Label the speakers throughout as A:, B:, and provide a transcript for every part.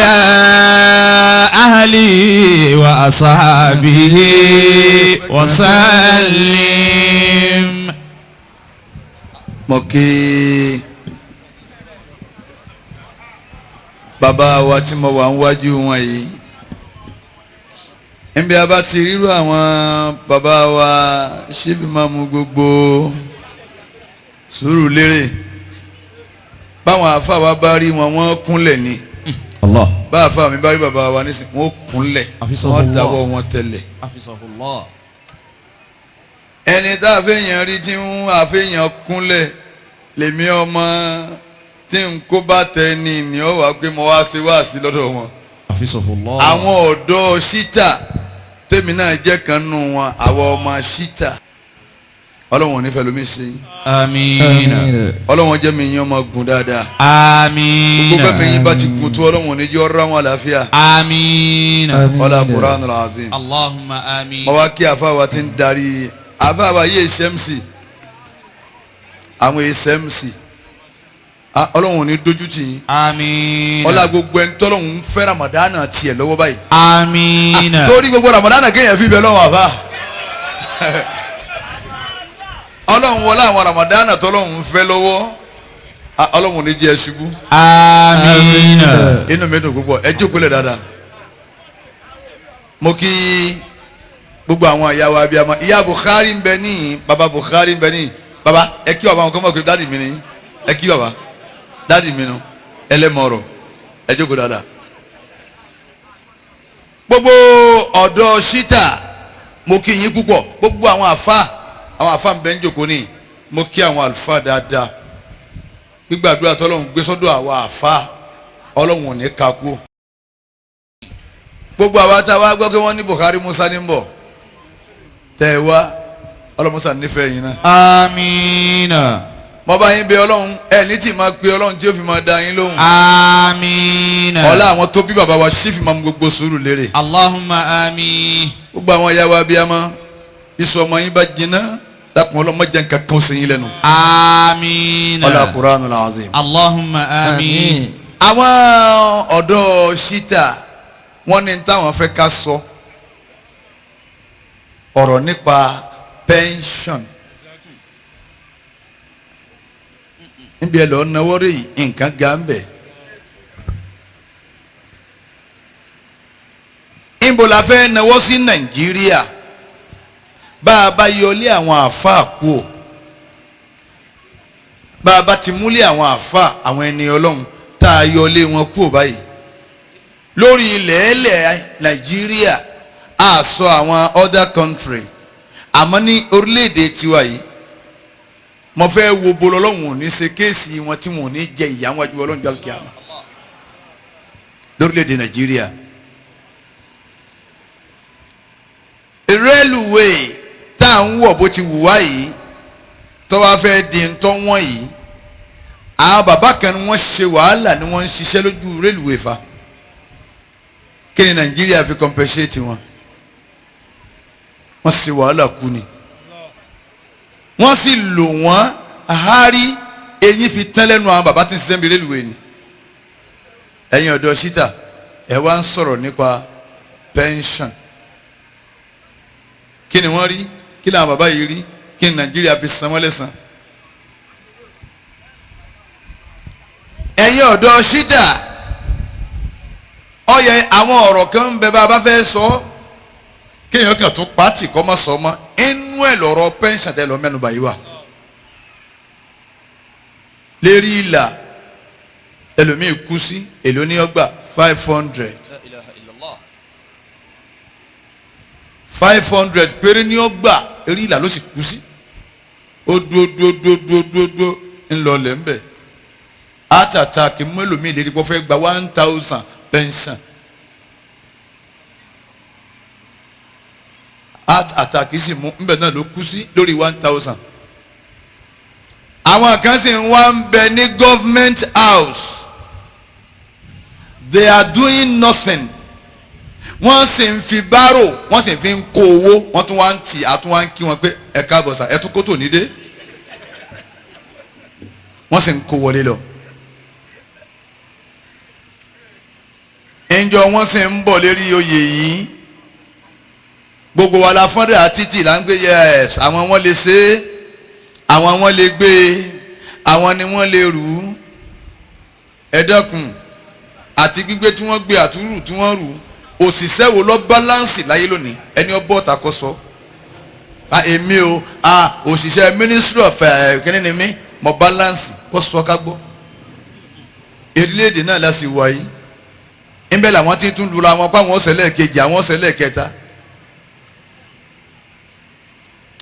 A: وعلى أهله وأصحابه وسلم.
B: Mo kí bàbá wa tí mo wà níwájú wọn yìí. Níbi a bá ti rírú àwọn bàbá wa Chief Imam gbogbo Sùúrùlérè, báwọn àáfàá wa bá rí wọn, wọ́n kúnlẹ̀ ni.
A: Allah.
B: Bá àáfàá mi bá rí bàbá wa nísìnyí, wọ́n kúnlẹ̀, wọ́n dáwọ́ wọn tẹ̀lẹ̀.
A: Hafizahullah.
B: Ẹni tá a fẹ́yàn rí tí ń àfẹ́yàn kúnlẹ̀ lèmi ọmọ tí ń kó bá tẹ ní ọ wá pé mo wá sí wá sí lọ́dọ̀ wọn.
A: Hafizahullah.
B: Àwọn ọ̀dọ́ ṣítà tèmi náà jẹ́ kan nù wọn, àwọn ọmọ ṣítà, Ọlọ́run ò ní fẹ́ lómi ṣe yín.
A: Àmín.
B: Ọlọ́run jẹ́ mi yín ọmọ gùn dáadáa.
A: Àmín.
B: Gbogbo mi yín bá ti gùn tó, Ọlọ́run ò ní jẹ́ ọ̀rọ̀ àwọn àlàáfíà.
A: Àmín.
B: Ọlá Qur'anul Azim.
A: Allahumma àmín.
B: Mo wá kí àfáwà tí ń darí àfáwà yé SMC, àwọn SMC, Ọlọ́run ò ní dójú tì yín.
A: Àmín.
B: Ọlá gbogbo ẹni tọ́lọ́run ń fẹ́ Ramadana tiẹ̀ lọ́wọ́ báyìí.
A: Àmín.
B: Torí gbogbo Ramadana kéèyàn fi bẹ lọ́wọ́ àfá, Ọlọ́run wọlé àwọn Ramadana tọ́lọ́run ń fẹ́ lọ́wọ́, Ọlọ́run ò ní jẹ́ ẹ ṣubú.
A: Àmín.
B: Inú mi dùn púpọ̀, ẹ jókòó lẹ̀ dáadáa. Mo kí gbogbo àwọn ìyá wa abiyamọ. Ìyá Bukhari ń bẹ níyìn, baba Bukhari ń bẹ níyìn. Baba, ẹ kí baba wọn kọ́ mọ̀ pé dáàdì mi ni. Ẹ kí baba, dáàdì mi nu ẹlẹ́mọ̀ọ́rọ̀. Ẹ jókòó dáadáa. Gbogbo ọ̀dọ́ ṣítà, mo kí yín púpọ̀. Gbogbo àwọn àfa, àwọn àfa ń bẹ ń jókòó níyìn. Mo kí àwọn àlùfáà dáadáa. Gbígbàdúrà tọ́lọ́run gbé sọ́dọ̀ àwọn àfa, Ọlọ́run ò ní ka kú. Gbogbo àwa tá a wá gbọ́ pé wọ́n ní Bukhari Musa ní bọ̀ tẹ̀ ẹ wá, ọlọ́mọsà nífẹ̀ẹ́ yín náà.
A: Àmín.
B: Mo bá yín bẹ Ọlọ́run, ẹ ní tí máa pe Ọlọ́run tí ó fi máa da yín lóhùn.
A: Àmín.
B: Ọlá àwọn tó bí bàbá wa Chief Imam gbogbo Sùúrùlérè.
A: Allahumma àmín.
B: Gbogbo àwọn ìyá wa abiyamọ, iṣu ọmọ yín bá jiná, dákun, ọlọ́mọ jẹ́ nǹkan kan sí yín lẹ́nu.
A: Àmín.
B: Ọlá Qur'anul Azim.
A: Allahumma àmín.
B: Àwọn ọ̀dọ́ ṣítà, wọ́n ní táwọn fẹ́ ká sọ ọ̀rọ̀ nípa pension. Níbi ẹ lọ náwó rè yìí, nǹkan ga ń bẹ̀. Níbo la fẹ́ náwó sí Nàìjíríà bá a bá yọlé àwọn àáfàá kú o, bá a bá ti múlé àwọn àáfàá, àwọn ẹni Ọlọ́run tá a yọlé wọn kú ò báyìí lórí ilẹ̀ ẹlẹ̀ Nàìjíríà, a sọ àwọn other country, àmọ́ ní orílẹ̀-èdè tiwa yìí, mo fẹ́ wo bolo Ọlọ́run ò ní ṣe case wọn tí wọn ò ní jẹ ìyà wájú Ọlọ́run jọ kíá lórílẹ̀-èdè Nàìjíríà. Rélùwéè tá à ń wọ̀ bó ti wù wá yìí, tó wá fẹ́ di ntọ́ wọ́n yìí, àwọn bàbá kan ni wọ́n ṣe wàhálà ni wọ́n ń ṣiṣẹ́ lójú rélùwéè fa. Kí ni Nàìjíríà fi compensate wọn? Wọ́n ṣe wàhálà kú ni, wọ́n sì lò wọ́n hárí, eyín fi tán lẹ́nu àwọn bàbá tí ń ṣiṣẹ́ níbi rélùwéè ni. Ẹ̀yin ọ̀dọ́ ṣítà, ẹ̀ wá ń sọ̀rọ̀ nípa pension. Kí ni wọ́n rí? Kí làwọn bàbá yìí rí? Kí ni Nàìjíríà fi san wọ́n lẹ́san? Ẹ̀yin ọ̀dọ́ ṣítà, ó yẹ àwọn ọ̀rọ̀ kan ń bẹ bá a bá fẹ́ sọ, kéèyàn kàn tún pàtì kọ́ mọ́ sọ mọ́ inú ẹ̀ lọ́rọ̀ pension tẹ́ lọ mẹ́nu báyìí wà. Lérí ìlà ẹlòmíì kú sí, èlò ní ọgbà 500. 500 péré ní ọgbà, eré ìlà ló sì kú sí. Ó dúó dúó dúó dúó dúó dúó ńlọlẹ̀ ńbẹ̀. Heart attack mú ẹlòmíì lérí pé ó fẹ́ gba 1000 pension. Heart attack sì mú ńbẹ̀ náà ló kú sí lórí 1000. Àwọn kan sì ń wá ń bẹ ní government house, they are doing nothing. Wọ́n sì ń fi bárò, wọ́n sì fi ń kó owó, wọ́n tún wá ń tì, àtún wá ń kí wọn pé ẹ káàbọ̀ sà, ẹ tún kó tòní dé. Wọ́n sì ń kó wọlé lọ. Ẹnjọ wọn sì ń bọ̀ lérí oyè yìí, gbogbo wa la fọ́ndà títì là ń gbé. Yes, àwọn wọn lè ṣe é, àwọn wọn lè gbé e, àwọn ni wọ́n lè rù ú. Ẹ dẹ́kun, àti gbígbé tí wọ́n gbé, àtúrù tí wọ́n rù, òṣìṣẹ́ wo lọ balance láyé lónìí? Ẹni ọ bọ́ ta kọ sọ. A èmi o, a òṣìṣẹ́ Ministry of kíní ni mí, mo balance, kó sọ ká gbọ́. Orílẹ̀-èdè náà la sì wà yìí, ńbẹ́ làwọn ti tún lura wọn pa, àwọn ọ̀sẹ̀ lẹ́ẹ̀kejì, àwọn ọ̀sẹ̀ lẹ́ẹ̀kẹta.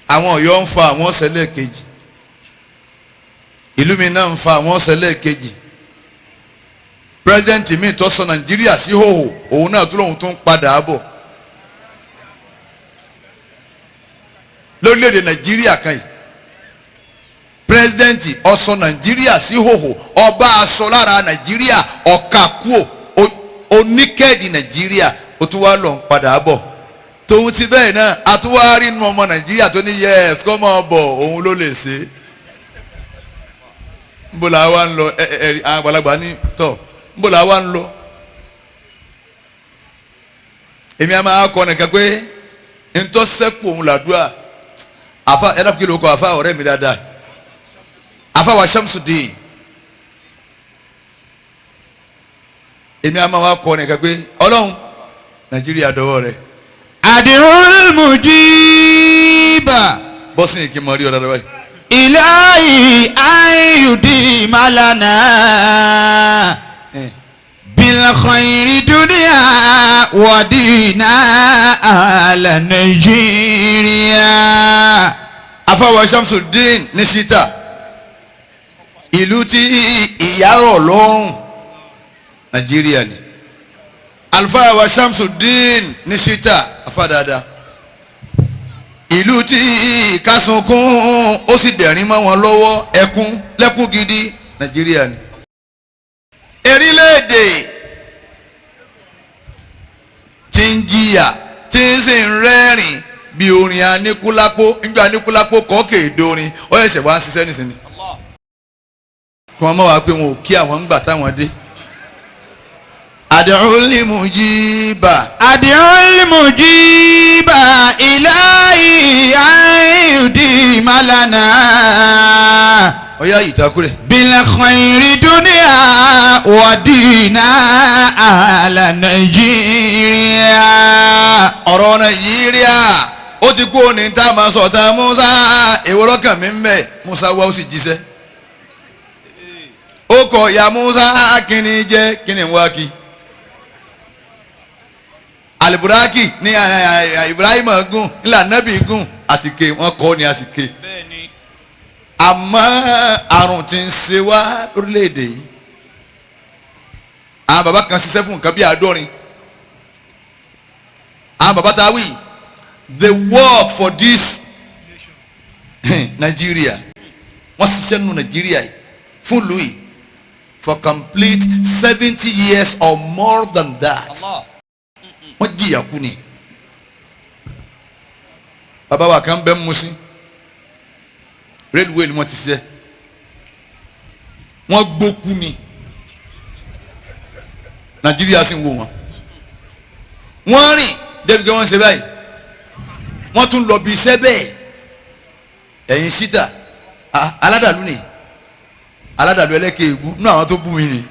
B: Àwọn Ọ̀yọ́ ń fa àwọn ọ̀sẹ̀ lẹ́ẹ̀kejì, ìlú mi náà ń fa àwọn ọ̀sẹ̀ lẹ́ẹ̀kejì. President mi tó sọ Nàìjíríà sí hòhò, òun náà tó lóun tó ń padà bọ̀ lórílẹ̀‐èdè Nàìjíríà kan yìí. President ó sọ Nàìjíríà sí hòhò, ọba aṣọ lára Nàìjíríà ọ̀ka kúò, oníkẹ́ẹ̀dì Nàìjíríà, ó tún wá lọ ń padà bọ̀. Tòun ti bẹ́ẹ̀ náà, a tún wá rí inú ọmọ Nàìjíríà tó ní yes, kọ́ máa bọ̀, òun ló lè ṣe é. Nbó la wá ń lọ? Ẹ ẹ àgbàlagbà ní tọ, nbó la wá ń lọ? Èmi a máa kọ nìkan pé ntọ́sẹ́kù òun làdúrà. Àfa ẹ dàpọ̀, kí ló kọ àfa ọ̀rẹ́ mi dáadáa, àfa wa Shamsuddin. Èmi a máa wá kọ nìkan pé Ọlọ́run, Nàìjíríà dọwọ́ rẹ.
A: أدعو المجيب.
B: Bọ́sìn yìí kí n mọ rí ọ dáadáa báyìí.
A: إلهي أن يديم لنا بالخير دنيا ودينا على نيجيريا.
B: Afáwa Shamsuddin ní sita, ìlú tí ìyá rọ̀ lọ́rùn, Nàìjíríà ni. Alfawa Shamsuddin ní sita, afa dáadáa, ìlú tí kásùnkún ó sì dẹ̀rín mọ́ wọn lọ́wọ́, ẹkún lẹ́kún gidi, Nàìjíríà ni. Erílẹ̀-èdè tí ń jìyà, tí ń sì ń rẹ́rìn bí orin Aníkúlápó, nígbà Aníkúlápó kọ́ kéèdórin, ó ṣẹ̀ṣẹ̀ wá ń ṣiṣẹ́ nísìnyí. Kí wọ́n mọ̀ wá pé wọn ò kí àwọn ń gbà táwọn dé. Ad'ul mujiba.
A: أدعو المجيب إلهي أن يديم لنا
B: Ọ̀yá ìtakùrẹ̀.
A: بالخير دنيا ودينا على نيجيريا.
B: Ọ̀rọ̀ Nàìjíríà ó ti kú òní tá a máa sọ tá a Musa, èwo lọ́kàn mi ń bẹ̀? Musa wá, ó sì jíṣẹ́. Ó kọ ìyá Musa, kíni jẹ́ kíni ń wá kí aliburaki ní Ibrahim gùn ńlá nábì gùn àti ké wọn kọ́ ni a sì ké. Àmọ́ àrùn tí ń ṣe wá lórílẹ̀‐èdè yìí, àwọn bàbá kan ṣiṣẹ́ fún nǹkan bíi 70. Àwọn bàbá tá a wí, they work for this Nigeria, wọ́n ṣiṣẹ́ nínú Nigeria yìí fún louis for complete 70 years or more than that. Wọ́n jìyà kú ni. Bàbá wa kan bẹ́ mú sí railway ni wọ́n ti ṣiṣẹ́, wọ́n gbókú ni. Nàìjíríà sì ń wò wọ́n, wọ́n rìn débi kí wọ́n ṣe báyìí, wọ́n tún lọ bí iṣẹ́ bẹ́ẹ̀. Ẹ̀yin síta aládàlú ni, aládàlú ẹlẹ́kẹ̀ ègbú nínú àwọn tó bú mi ni,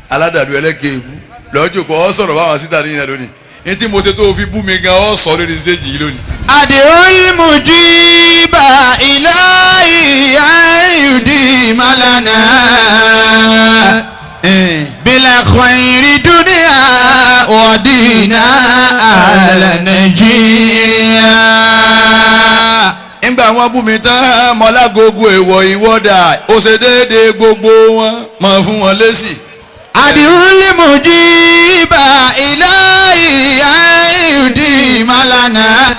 B: aládàlú ẹlẹ́kẹ̀ ègbú lọ́jọ́ kọ́ ọ sọ̀rọ̀ báwọn síta ní ìyẹn lónìí. Ní tí mo ṣe tó fi bú mi gan, ọ sọ lórí stéèjì yìí lónìí.
A: أدعو المجيب إلهي أن يديم لنا بالخير دنيا ودينا على نيجيريا.
B: Ńgbà wọn bú mi tán, mọ́lágogo èèwọ̀ ìwọ́dà, ó ṣe déédéé, gbogbo wọn máa fún wọn lésì.
A: أدعو المجيب إلهي أن يديم لنا.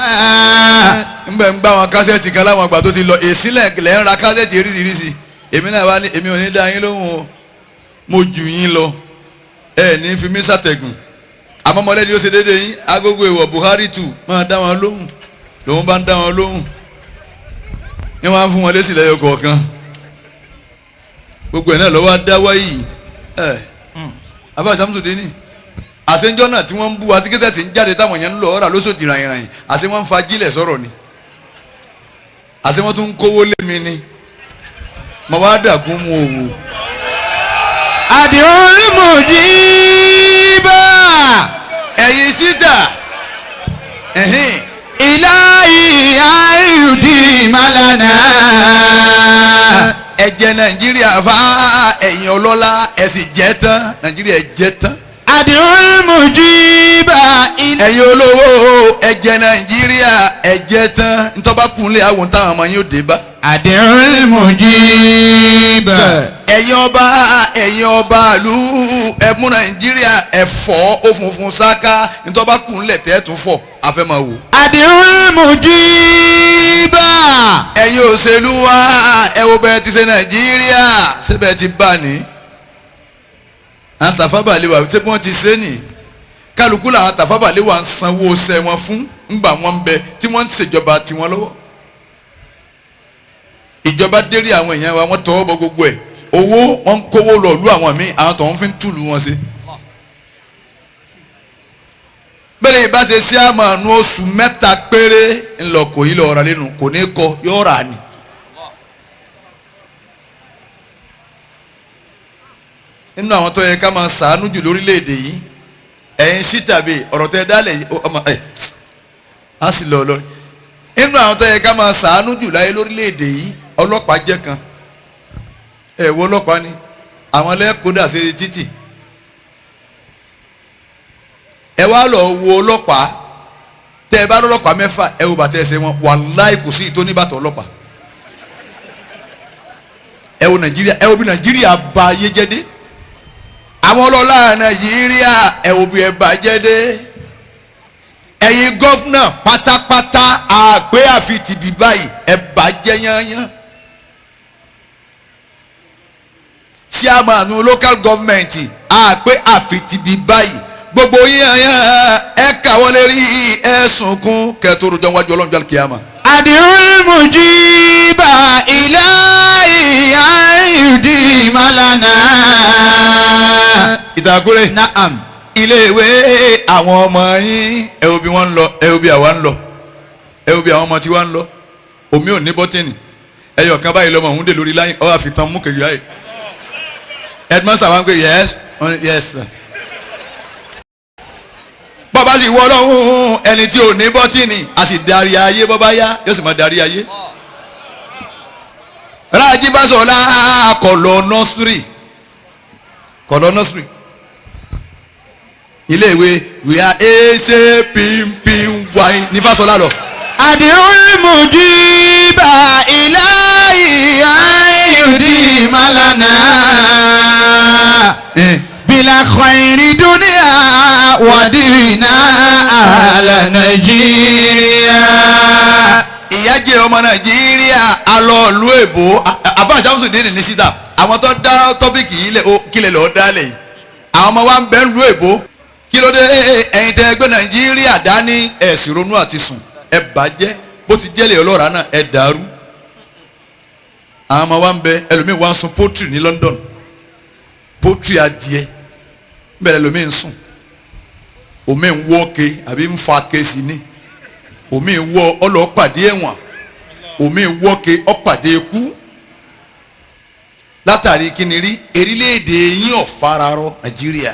B: Ńgbà ń gbá wọn kásẹ̀tì kan láwọn àgbà tó ti lọ, èsì lẹ̀ ń ra kásẹ̀tì oríṣiríṣi. Èmi náà wá ní èmi ò ní dá yín lóhùn o, mo jù yín lọ, ẹ ní fi mí sàtẹ̀gùn. Àmọ́ mọ́lẹ́ni ó ṣe déédéé yín, agogo èèwọ̀ Buhari tù máa dá wọn lóhùn, lòun bá ń dá wọn lóhùn ní wọn á fún wọn lésì lẹ́yọ kọ̀ọ̀kan. Gbogbo ẹ̀ náà lọ́wọ́ á dá wáyì ẹ̀. Abba Samsudeen àṣenjọ́ náà tí wọ́n ń bú wa tí kẹ́sẹ̀ tí ń jáde táwọn yẹn ń lọ ọ̀rà lóṣòdì ràyìnràyìn àṣẹ wọ́n ń fa jílẹ̀ sọ̀rọ̀ ni àṣẹ wọ́n tún ń kówó lé mi ni mo wá dàgún mu òwò.
A: Adìrún mujiba.
B: Ẹ̀yin síta ẹ̀hìn.
A: Ilahi ayudi malana.
B: Ẹ jẹ Nàìjíríà fa ẹ̀yin ọlọ́lá ẹ sì jẹ́ tán Nàìjíríà ẹ jẹ́ tán.
A: Adìrún mujiba.
B: Ẹ̀yin olówó ẹ jẹ Nàìjíríà ẹ jẹ́ tán ntọ́ba kúnlẹ̀ àwọn táwọn ọmọ yín ó dé bá.
A: Adìrún mujiba.
B: Ẹ̀yin ọba ìlú ẹ mú Nàìjíríà ẹ fọ́ ó funfun sáká ntọ́ba kúnlẹ̀ tẹ́ tún fọ́ afẹ́ máa wò.
A: Adìrún mujiba.
B: Ẹ̀yin òṣèlú wa ẹ wo bẹ́ẹ̀ ti ṣe Nàìjíríà síbẹ̀ ti bá ní. Àwọn tàfábàlẹ̀ wa ṣé bí wọ́n ti ṣe nì kálukú làwọn tàfábàlẹ̀ wa ń sanwó ṣẹ́ wọn fún ńgbà wọn ń bẹ tí wọ́n ń ṣèjọba tiwọn lọ́wọ́. Ìjọba dérí àwọn èèyàn wa wọ́n tọwọ́ bọ gbogbo ẹ̀ owó wọ́n ń kówó lọ lú àwọn míì àwọn tó ń fi ń tùlù wọn ṣe. Bẹ́ẹ̀ bá ṣe ṣé àmàánú oṣù mẹ́ta péré ńlọ kò yí lọ ra lẹ́nu kò ní kọ yóò rà ní. Nínú àwọn tó yẹ ká máa ṣàánú jù lórílẹ̀‐èdè yìí ẹ̀yin sí tàbí ọ̀rọ̀ tẹ́ dálẹ̀ yìí ọmọ ẹ̀ á sì lọ lọ. Nínú àwọn tó yẹ ká máa ṣàánú jù láyé lórílẹ̀‐èdè yìí ọlọ́pàá jẹ́ kan. Ẹ̀ wo ọlọ́pàá ni àwọn lẹ́kọ̀ọ́ sí títì. Ẹ wá lọ wo ọlọ́pàá tẹ ẹ bá lọ́lọ́pàá mẹ́fà ẹ wo bàtà ẹsẹ̀ wọn wàláì kò sí ìtò níbàtà ọlọ́pàá. Ẹ wo Nàìjíríà ẹ wo bí Nàìjíríà ba ayé jẹ́ dé. Àwọn ọlọ́lá Nàìjíríà ẹ wo bí ẹ bà jẹ́ dé. Ẹ̀yin gọ́fúnà pátápátá àgbẹ̀ àfitìbí báyìí ẹ bà jẹ́ yányán. Chairman local government àgbẹ̀ àfitìbí báyìí gbogbo yín ẹ kàwọlé rí ẹ sunkún kẹtó rojọ́ wájú Ọlọ́run jọ kíyámà.
A: Adìrún mujiba ilahi ayudi malana.
B: Ìtàkùrẹ́.
A: Naam.
B: Iléèwé àwọn ọmọ yín ẹ wo bí wọ́n ń lọ ẹ wo bí àwa ń lọ ẹ wo bí àwọn ọmọ tí wọ́n ń lọ omi ò ní bọ́tìnì ẹyọ kan báyìí lọmọ òun dè lórí láyìn ọ àfitàn mú kejì ayé headmaster wa ń pè yes yes sir. Bọ́ba sì wọ Ọlọ́run ẹni tí ò ní bọ́tìnì a sì darí ayé bọ́ba yá yóò sì máa darí ayé. Rájí Fáṣọlá kọ̀lọ̀ nọ́sírì kọ̀lọ̀ nọ́sírì iléèwé wíwá ẹsẹ̀ pínpín wáyé ní Fáṣọlá lọ.
A: Adìrún mujiba ilahi ayudi malana. Bila khairi dunia wa dina ala Nàìjíríà.
B: Ìyà jẹ ọmọ Nàìjíríà alọ́ọ̀lú èbó àbá Samsudeen ní síta àwọn tó dá tọ́pìkì yìí lẹ̀ ó kílẹ̀ lọ́ọ́ dálẹ̀ yìí àwọn ọmọ wa ń bẹ ń lu èbó kí ló dé ẹ̀yin tẹ́ ẹgbẹ́ Nàìjíríà dání ẹ̀ sì ronú àti sùn ẹ̀ bàjẹ́ bó ti jẹ́lẹ̀ ọlọ́ra náà ẹ̀ dàrú. Àwọn ọmọ wa ń bẹ ẹlòmíì wa ń sun poultry ní London poultry adìẹ bẹ́ẹ̀ ẹlòmíì ń sùn omi ń wọ́ ke àbí ń fa ke sí ni omi ń wọ́ ọlọ́pàdé ẹ̀wọ̀n omi ń wọ́ ke ọ̀pàdé ikú látàrí kíni rí erílẹ̀-èdè yín ọ̀fararọ Nàìjíríà.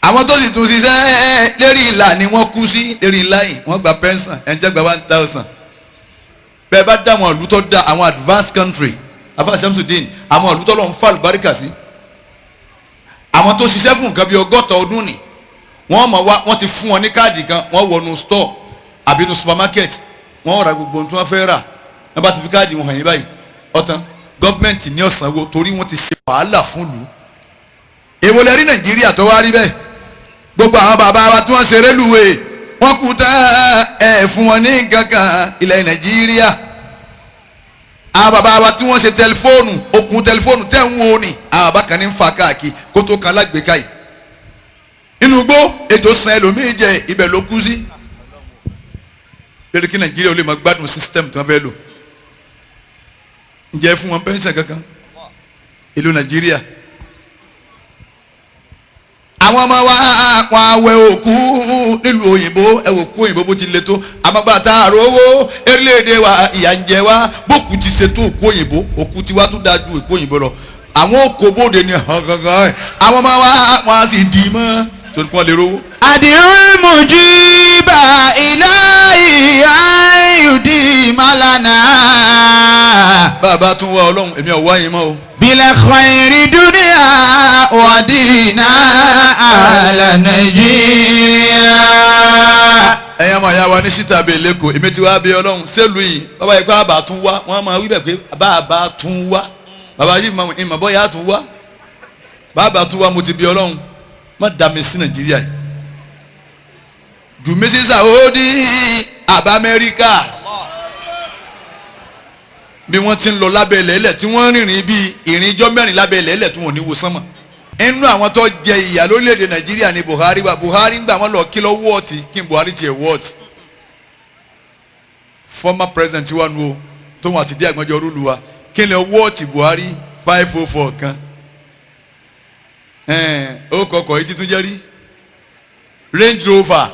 B: Àwọn tó sì tún ṣiṣẹ́ lérí ìlà ni wọ́n kú sí lérí ìlà yìí wọ́n gba pẹ́ńsàn ẹ̀ ń jẹ́ gba 1000 bẹ́ẹ̀ bá dá àwọn ìlú tó dá àwọn advanced country afa Samsudeen àwọn ìlú tó lọ ń fa àlùbáríkà sí àwọn tó ṣiṣẹ́ fún nǹkan bíi 60 ọdún ni wọ́n mọ̀ wá wọ́n ti fún wọn ní káàdì kan wọ́n wọnú store àbí nu supermarket wọ́n ra gbogbo ohun tí wọ́n fẹ́ rà wọ́n bá ti fi káàdì wọn hàn yín báyìí ọ̀tán gọ́fìmẹ̀ntì ní ọ̀sánwó torí wọ́n ti ṣe wàhálà fún lù ú. Èwo lẹ rí Nàìjíríà tó wá rí bẹ́ẹ̀ gbogbo àwọn bàbá wa tí wọ́n ṣe rélùwé wọ́n kú tán ẹ̀ fún wọn ní kankan ilẹ̀ Nàìjíríà. Àwọn bàbá wa tí wọ́n ṣe tẹlifóònù okùn tẹlifóònù tẹ̀ ń wo ni àwọn bàbá kan ní ń fa káàkiri kó tó kan lágbèéká yìí. Inú igbó ejò san ẹlòmíì jẹ ibẹ̀ ló kú sí. Lórí kí Nàìjíríà ó lè máa gbádùn system tí wọ́n fẹ́ lò. Ǹjẹ́ fún wọn pẹ́ńsàn kankan ìlú Nàìjíríà Àwọn ọmọ wa wọn awẹ òkú nílùú òyìnbó. Ẹ wò kú òyìnbó bó ti le tó, àmọ́gbà tá a rówó erílẹ̀-èdè wa ìyà ń jẹ wá. Bókù ti ṣe tó òkú òyìnbó, òkú tiwa tún dáa ju òkú òyìnbó lọ. Àwọn òkò bóde ni hàn gangan. Àwọn ọmọ wa wọn á sì dì í mọ́ torí kí wọ́n lè rówó.
A: أدعو المجيب إلهي أن يديم لنا
B: Bàbá tún wá Ọlọ́run, èmi ò wá yín mọ́ o.
A: بالخير دنيا ودينا على نيجيريا.
B: Ẹ̀yin ọmọ ìyá wa ní sítàbí lẹ́kọ̀ọ́, èmi ti wá bí Ọlọ́run sẹ́lù yìí. Bàbá yìí pé bàbá tún wá, wọ́n máa wí bẹ̀ pé bàbá tún wá. Bàbá yìí ìmọ̀ bọ́yá tún wá, bàbá tún wá. Mo ti bí Ọlọ́run, má dá mi sí Nàìjíríà yìí, jù mí sí Saudi àbá Amẹ́ríkà, bí wọ́n ti ń lọ lábẹ́ ilẹ̀ ẹlẹ̀ tí wọ́n rìnrìn bíi ìrìnjọ́ 4 lábẹ́ ilẹ̀ ẹlẹ̀ tí wọ́n ò ní wo sánmọ̀. Inú àwọn tó jẹ ìyà lórílẹ̀‐èdè Nàìjíríà ni Buhari wà. Buhari ń gbà wọ́n lọ kí lọ wọ́ọ̀tì kí n Buhari tiẹ̀ wọ́ọ̀tì. Former president wa nu o, tóun àti dí àgbọ̀njọ rúlu wa, kí ni wọ́ọ̀tì Buhari? 504 kan ó kọkọ̀ yìí títún jẹ́ rí Range Rover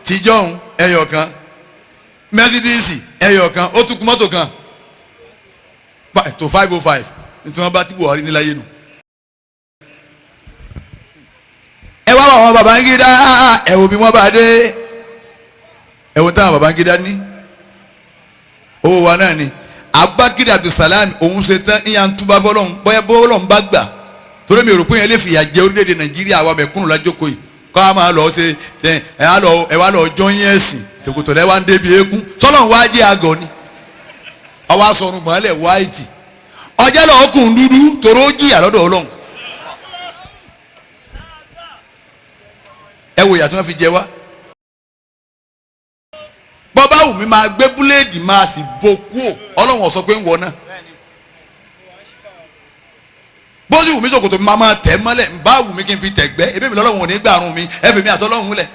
B: tíjọ́hún ẹyọ kan, Mercedes ẹyọ kan, ó tún kú mọ́tò kan to 505 nítorí wọn bá tí Buhari ní láyé nu. Ẹ wá àwọn Babangida, ẹ wo bí wọ́n bá dé, ẹ wo táwọn Babangida ní owó wa náà ni. Abakiri Abdulsalam òun ṣe tán ìyá ń túbà fọlọ́hún, bóyá bọ́lọ́hún bá gbà, torí mi ò rò pé yẹn lè fìyà jẹ orílẹ̀-èdè Nàìjíríà wa mẹ̀kúnnù lájókòó yìí, kọ́ a máa lọ ṣe ẹ ẹ wá lọ jọ yín ẹ̀sìn tòkòtò rẹ wá ń débi eégún sọlọ́hún wá jẹ́ àgọ́ ni. Ọwọ́ asọ̀rùn mọ́lẹ̀ wáìtì ọjọ́ lọ́ọ́ kùn dúdú toró jìyà lọ́dọ̀ Ọlọ́run. Ẹ wo ìyà tí wọ́n fi jẹ wá. Bọ́bá wù mí máa gbé búléèdì máa sì bo kúò, Ọlọ́run ò sọ pé ń wọ náà. Bó sì wù mí ṣòkòtò mi máa máa tẹ̀ mọ́lẹ̀, ń bá wù mí kí n fi tẹ̀gbẹ́ ebí mi lọ́lọ́run ò ní gbàrún mi, ẹ fi mi àtọ́lọ́run lẹ̀.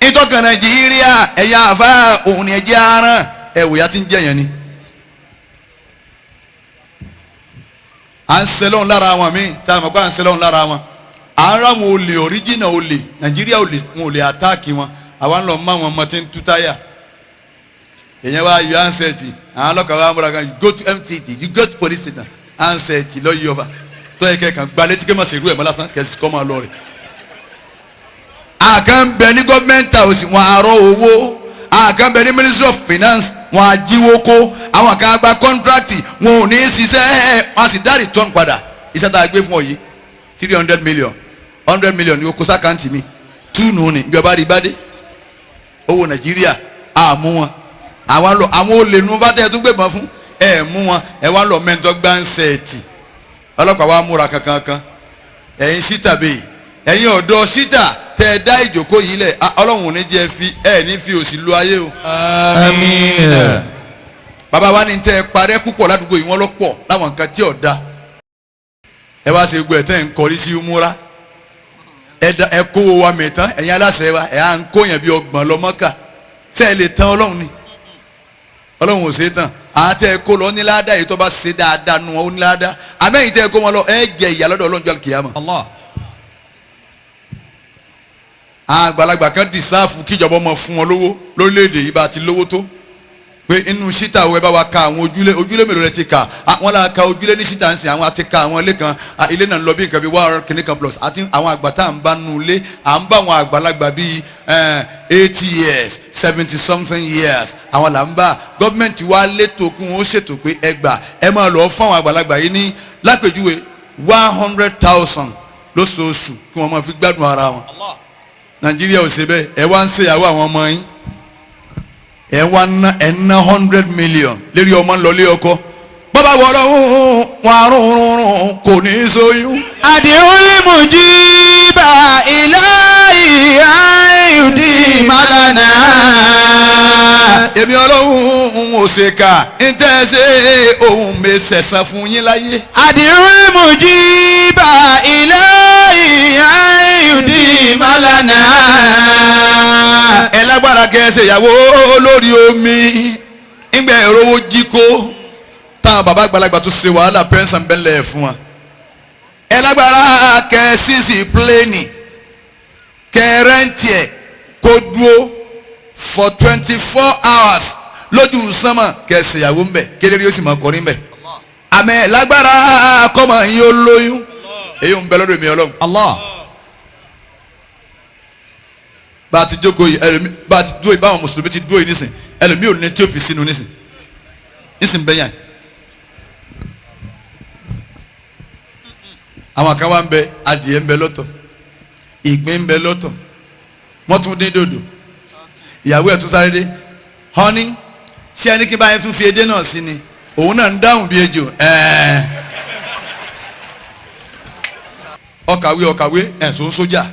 B: Ìtọ́kàn Nàìjíríà ẹ̀yà àfa òun ni ẹ̀jẹ̀ aràn ẹ̀wò ya ti ń jẹ̀yàn ni. À ń sẹlọ́n lára wọn míì tá a mọ̀ pé à ń sẹlọ́n lára wọn. À ń ráwọn olè ọ̀ríjìnà olè Nàìjíríà olè wọn olè àtáàkì wọn, àwa ń lọ mọ àwọn ọmọ tí ń tú táyà. Èèyàn wá yọ ansẹ̀tì, àwọn ọlọ́kàá wa múra kan, you go to MTD, you go to police station, ansẹ̀tì lọ́ọ́ yọba tó yẹ kẹ́kàn gba létí kí n má ṣerú ẹ̀ mọ́ lásán kẹ́sì kọ́ máa lọ rẹ̀. Àkàn bẹ ní gọ́ọ̀mẹ̀ntì house wọn àárọ̀ owó, àkàn bẹ ní ministry of finance wọn àjíwó kó, àwọn kan gba kọ́ńtrákìtì wọn ò ní í ṣiṣẹ́, wọn a sì dá return padà. Iṣẹ́ tá a gbé fún ọ yìí 300 million, 100 million ní o kó sákàǹtì mi túnú ni bí ọba rí bá dé. Owó Nàìjíríà àmú wọn, àwa lọ àwọn olè nu bá tẹ́ ẹ tún gbébọn fún ẹ mú wọn, ẹ wá lọ mẹ́ńtọ́ gbáǹsẹ̀ẹ̀tì ọlọ́pàá wa múra kankan kan. Ẹ̀yin síta bẹ́ẹ̀, ẹ̀yin ọ̀dọ́ síta tẹ́ ẹ dá ìjókòó yìí lẹ̀, Ọlọ́run ò ní jẹ́ fi ẹ ní fi òsì lu ayé o.
A: Àmín.
B: Bàbá wa ní tẹ́ ẹ parẹ́ púpọ̀ ládùúgbò yìí, wọ́n lọ pọ̀ láwọn nǹkan tí ò da. Ẹ wá ṣe gbogbo ẹ̀ tẹ́ ẹ̀ ń kọrí sí múra, ẹ kó wa mẹ̀tán, ẹ̀yin aláṣẹ wa ẹ̀ à ń kó yẹn bí 30 lọ Mọ́kà. Ṣé ẹ lè tán Ọlọ́run ni? Ọlọ́run ò ṣe é tán. Àti ẹ kó lọ ní ládàá yìí tó bá ṣe dáadáa nu wọn ó ní ládàá, àmẹ́yìn tẹ́ ẹ kó wọn lọ ẹ jẹ ìyà lọ́dọ̀ Ọlọ́run jọ kìyàmọ̀. Àgbàlagbà kan dìsáàfù kíjọba ọmọ fún wọn lówó lórílẹ̀‐èdè yìí bá ti lówó tó pé inú síta wo ẹ bá wa ka àwọn ojúlé, ojúlé mélòó rẹ ti kà? Wọn là ka ojúlé ní síta ń sìn, àwọn àti ka àwọn ilé kan, ilé náà ń lọ bí nǹkan bí wàá kìnnì kan plus àti àwọn àgbà tá à ń bá nu ilé, à ń bá àwọn àgbàlagbà bíi 80 years, 70 something years, àwọn là ń bá. Gọ́ọ̀mẹ̀ntì wa létò kí wọ́n ṣètò pé ẹ gbà ẹ máa lọ fún àwọn àgbàlagbà yìí ní lápèjúwe 100,000 lóṣooṣù kí wọ́n máa fi gbádùn ara wọn. Nàìjíríà ò ṣe bẹ́ẹ̀. Ẹ wá ń ṣèyàwó àwọn ọmọ yín, ẹ wá ná ẹ ná 100 million lérí ọmọ ńlọlé ọkọ, bàbá wọlé wọn arúnrún kò ní í sóyún.
A: Adìrún mujiba ilahi ayudi malana.
B: Èmi Ọlọ́run ò ṣe kà ń tẹ́ ẹ ṣe òun mi ṣẹ̀san fún yín láyé.
A: Adìrún mujiba ilahi ayudi malana.
B: Ẹ lágbára kẹ́ ẹ ṣe ìyàwó lórí omi ńgbẹ́ ìrówó jí kó táwọn bàbá àgbàlagbà tó ṣe wàhálà pẹ́ńsàn bẹ́lẹ̀ fún wa. Ẹ lágbára kẹ sísì pléènì, kẹ rẹ́ǹtì ẹ̀ kó dúró for 24 hours lójú sánmà, kẹ ṣèyàwó ńbẹ, kékeré yóò sì máa kọrin ńbẹ. Àmẹ́ ẹ lágbára kọ́mọ yín ó lóyún, èyí ń bẹ lọ́dọ̀ mi Ọlọ́run.
A: Allah.
B: Bá a ti jókòó yìí, ẹlòmí bá a ti dúró yìí, báwọn mùsùlùmí ti dúró yìí nísìn, ẹlòmí ò ní tí ó fi sínú nísìn nísìn bẹ́yàn. Àwọn kan wá ń bẹ, adìẹ ń bẹ lọ́tọ̀, ìgbín ń bẹ lọ́tọ̀, wọ́n tún dín dòdò. Ìyàwó ẹ̀ tún sáré dé, "Honey, ṣé ẹni kí báyìí tún fi edé náà sí ni?" Òun náà ń dáhùn bí ejò ẹ̀ẹ́. Ọkàwé ọkàwé, ẹ̀sùn sójà,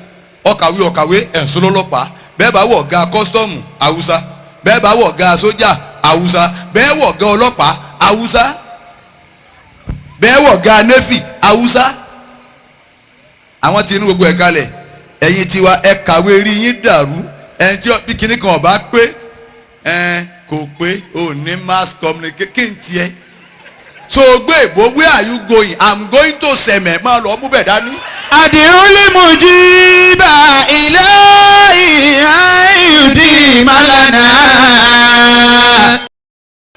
B: ọkàwé ọkàwé, ẹ̀sùn lọ́lọ́pàá. Bẹ́ẹ̀ bá wọ̀ ga kọ́sítọ́ọ̀mù, haúsá. Bẹ́ẹ̀ bá wọ̀ ga sójà, haúsá. Bẹ́ẹ̀ wọ̀ ga ọlọ́pàá, haúsá. Bẹ́ẹ̀ wọ̀ ga nẹ́fì, haúsá. Àwọn tí inú gbogbo ẹ̀ kalẹ̀. Ẹ̀yin tiwa, ẹ kàwé rí yín dàrú. Ẹni tí bí kinní kan ọba pé ẹ kò pé ò ní mass communication kí n tiẹ̀ so gbé ìbò. "Where are you going?" "I'm going to Sẹ̀mẹ̀." Máa lọ mú bẹ̀ dání.
A: أدعو المجيب إلهي أن يديم لنا.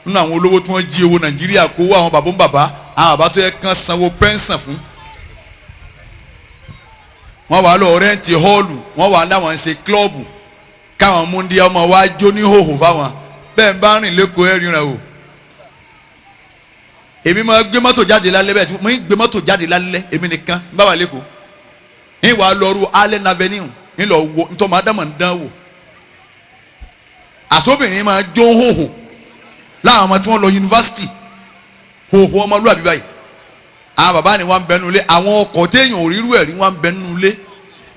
B: Nínú àwọn olówó tí wọ́n jí owó Nàìjíríà kó wá, àwọn bàbá ń bàbá, àwọn bàbá tó yẹ kán sanwó pension fún, wọ́n wà lọ rent hall, wọ́n wà láwọn ń ṣe club, káwọn múndíá ọmọ wa jó ní hòhò fáwọn. Bẹ́ẹ̀ ń bá rìn lẹ́kọ̀ọ́, ẹ̀ ríran o. Èmi máa gbé mọ́tò jáde lálẹ́ bẹ́ẹ̀ tí mo ń gbé mọ́tò jáde lálẹ́, èmi nìkan ń bá wà lẹ́kọ̀ọ́, ń wà lọ́rù Allen Avenue, ń lọ wo ntọ́ máa dámọ̀ ń dán wò. Àsóbìnrin máa jó hòhò láwọn ọmọ tí wọ́n lọ yunifásitì, hòhò ọmọlúwàbí báyìí. Àwọn bàbá ni wọ́n ń bẹnu ilé, àwọn ọkọ̀ téèyàn ò rírú ẹ̀ rí, wọ́n ń bẹnu ilé.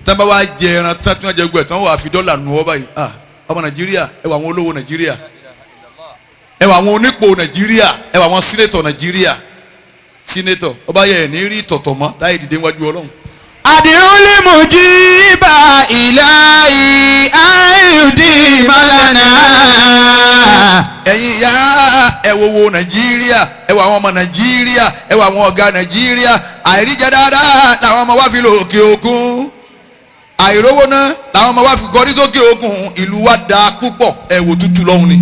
B: Tí wọ́n bá wá jẹ ẹran tán, tí wọ́n jẹ gbẹ tán, wọ́n wá fi dọ́là nù ọ́ báyìí. Ah, ọmọ Nàìjíríà, ẹ wà àwọn olówó Nàìjíríà, ẹ wà àwọn onípò Nàìjíríà, ẹ wà àwọn senator Nàìjíríà. Senator ọba yẹ ẹ̀ ní rí tọ̀tọ̀ mọ́ táyé dìde wájú Ọlọ́run.
A: أدعو المجيب إلهي أن يديم لنا.
B: Ẹ̀yin ìyá, ẹ wo wo Nàìjíríà, ẹ wo àwọn ọmọ Nàìjíríà, ẹ wo àwọn ọ̀gá Nàìjíríà. Àìríjẹ dáadáa làwọn ọmọ wa fi lọ òkè òkun, àìrówó náà làwọn ọmọ wa fi kọrí sókè òkun. Ìlú wa dáa púpọ̀, ẹ wò tútù lọ́hùn ni.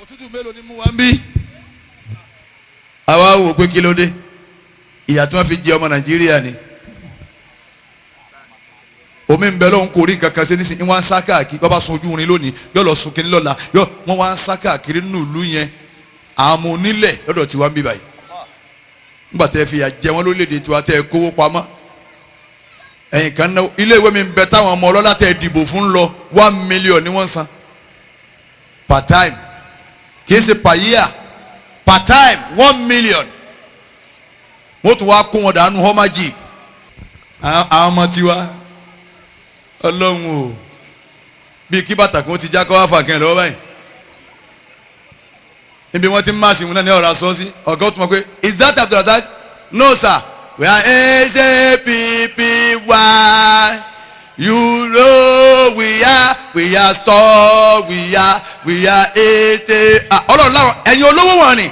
B: Òtútù mélòó ni mú wa ń bí? Àwa wò pé kí ló dé, ìyà tí wọ́n fi jẹ ọmọ Nàìjíríà ni. Omi ń bẹ lóhun, kò rí nǹkan kan ṣe nísìnyí. Wọ́n á ń sá káàkiri, bàbá sun ojú irin lónìí, yóò lọ sun kínní lọ́la, yóò wọ́n wá ń sá káàkiri nínú ìlú yẹn. Àwọn ọmọ onílẹ̀ lọ́dọ̀ tiwa ń bí báyìí, nígbà tẹ́ fi ìyà jẹ wọ́n lórílẹ̀‐èdè tiwa, tẹ́ ẹ kówó pamọ́, ẹ̀yìn kan náà, ilé ìwé mi ń bẹ táwọn ọmọ ọlọ́lá tẹ́ ẹ dìbò fún lọ, 1 million ni wọ́n ń san per time, kì í ṣe per year, per time, 1 million. Wọ́n tún wá kó wọn dànù Hummer jeep. Àwọn ọmọ tiwa, Ọlọ́run o, bíi kí bàtà kí wọ́n ti já kọ́ wá fà kẹ́ ẹ̀ lọ́wọ́ báyìí, níbi wọ́n ti ń máàsì wọn náà ní ọ̀rọ̀ aṣọ sí. Ọ̀gá ó tún mọ̀ pé, "Is that Abdulrasaq?" "No sir, we are SAPPY. You know we are strong, we are eight." Ọlọ́run láwọn ẹ̀yin olówó wọn ni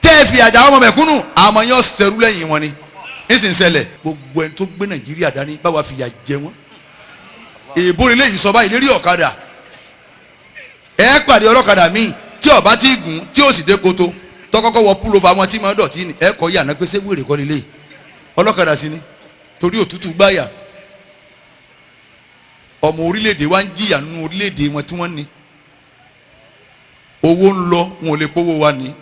B: tẹ́ ẹ fi àjà àwọn ọmọ mẹ̀kúnnù, àwọn ọmọ yẹn ṣẹrú lẹ́yìn wọn ni nísinsìnyí. Gbogbo ẹni tó gbé Nàìjíríà dání, báwa fìyà jẹ wọn. Èèbó lè léyìí sọ báyìí lérí ọ̀kadà. Ẹ pàdé ọlọ́kadà míì tí ọba tí gùn tí ó sì dé koto tọkọ́kọ́ wọ pullover wọn tí máa dọ̀tí ni. Ẹ kọ́ yànnà pé sẹ́wèrè kọ́ nílé ọlọ́kadà sí ni, torí òtútù gbáyà. Ọmọ orílẹ̀-èdè wa ń jìyà nínú orílẹ̀-èdè wọn tí wọ́n ní owó ń lọ, wọn ò lè kówó wa ní.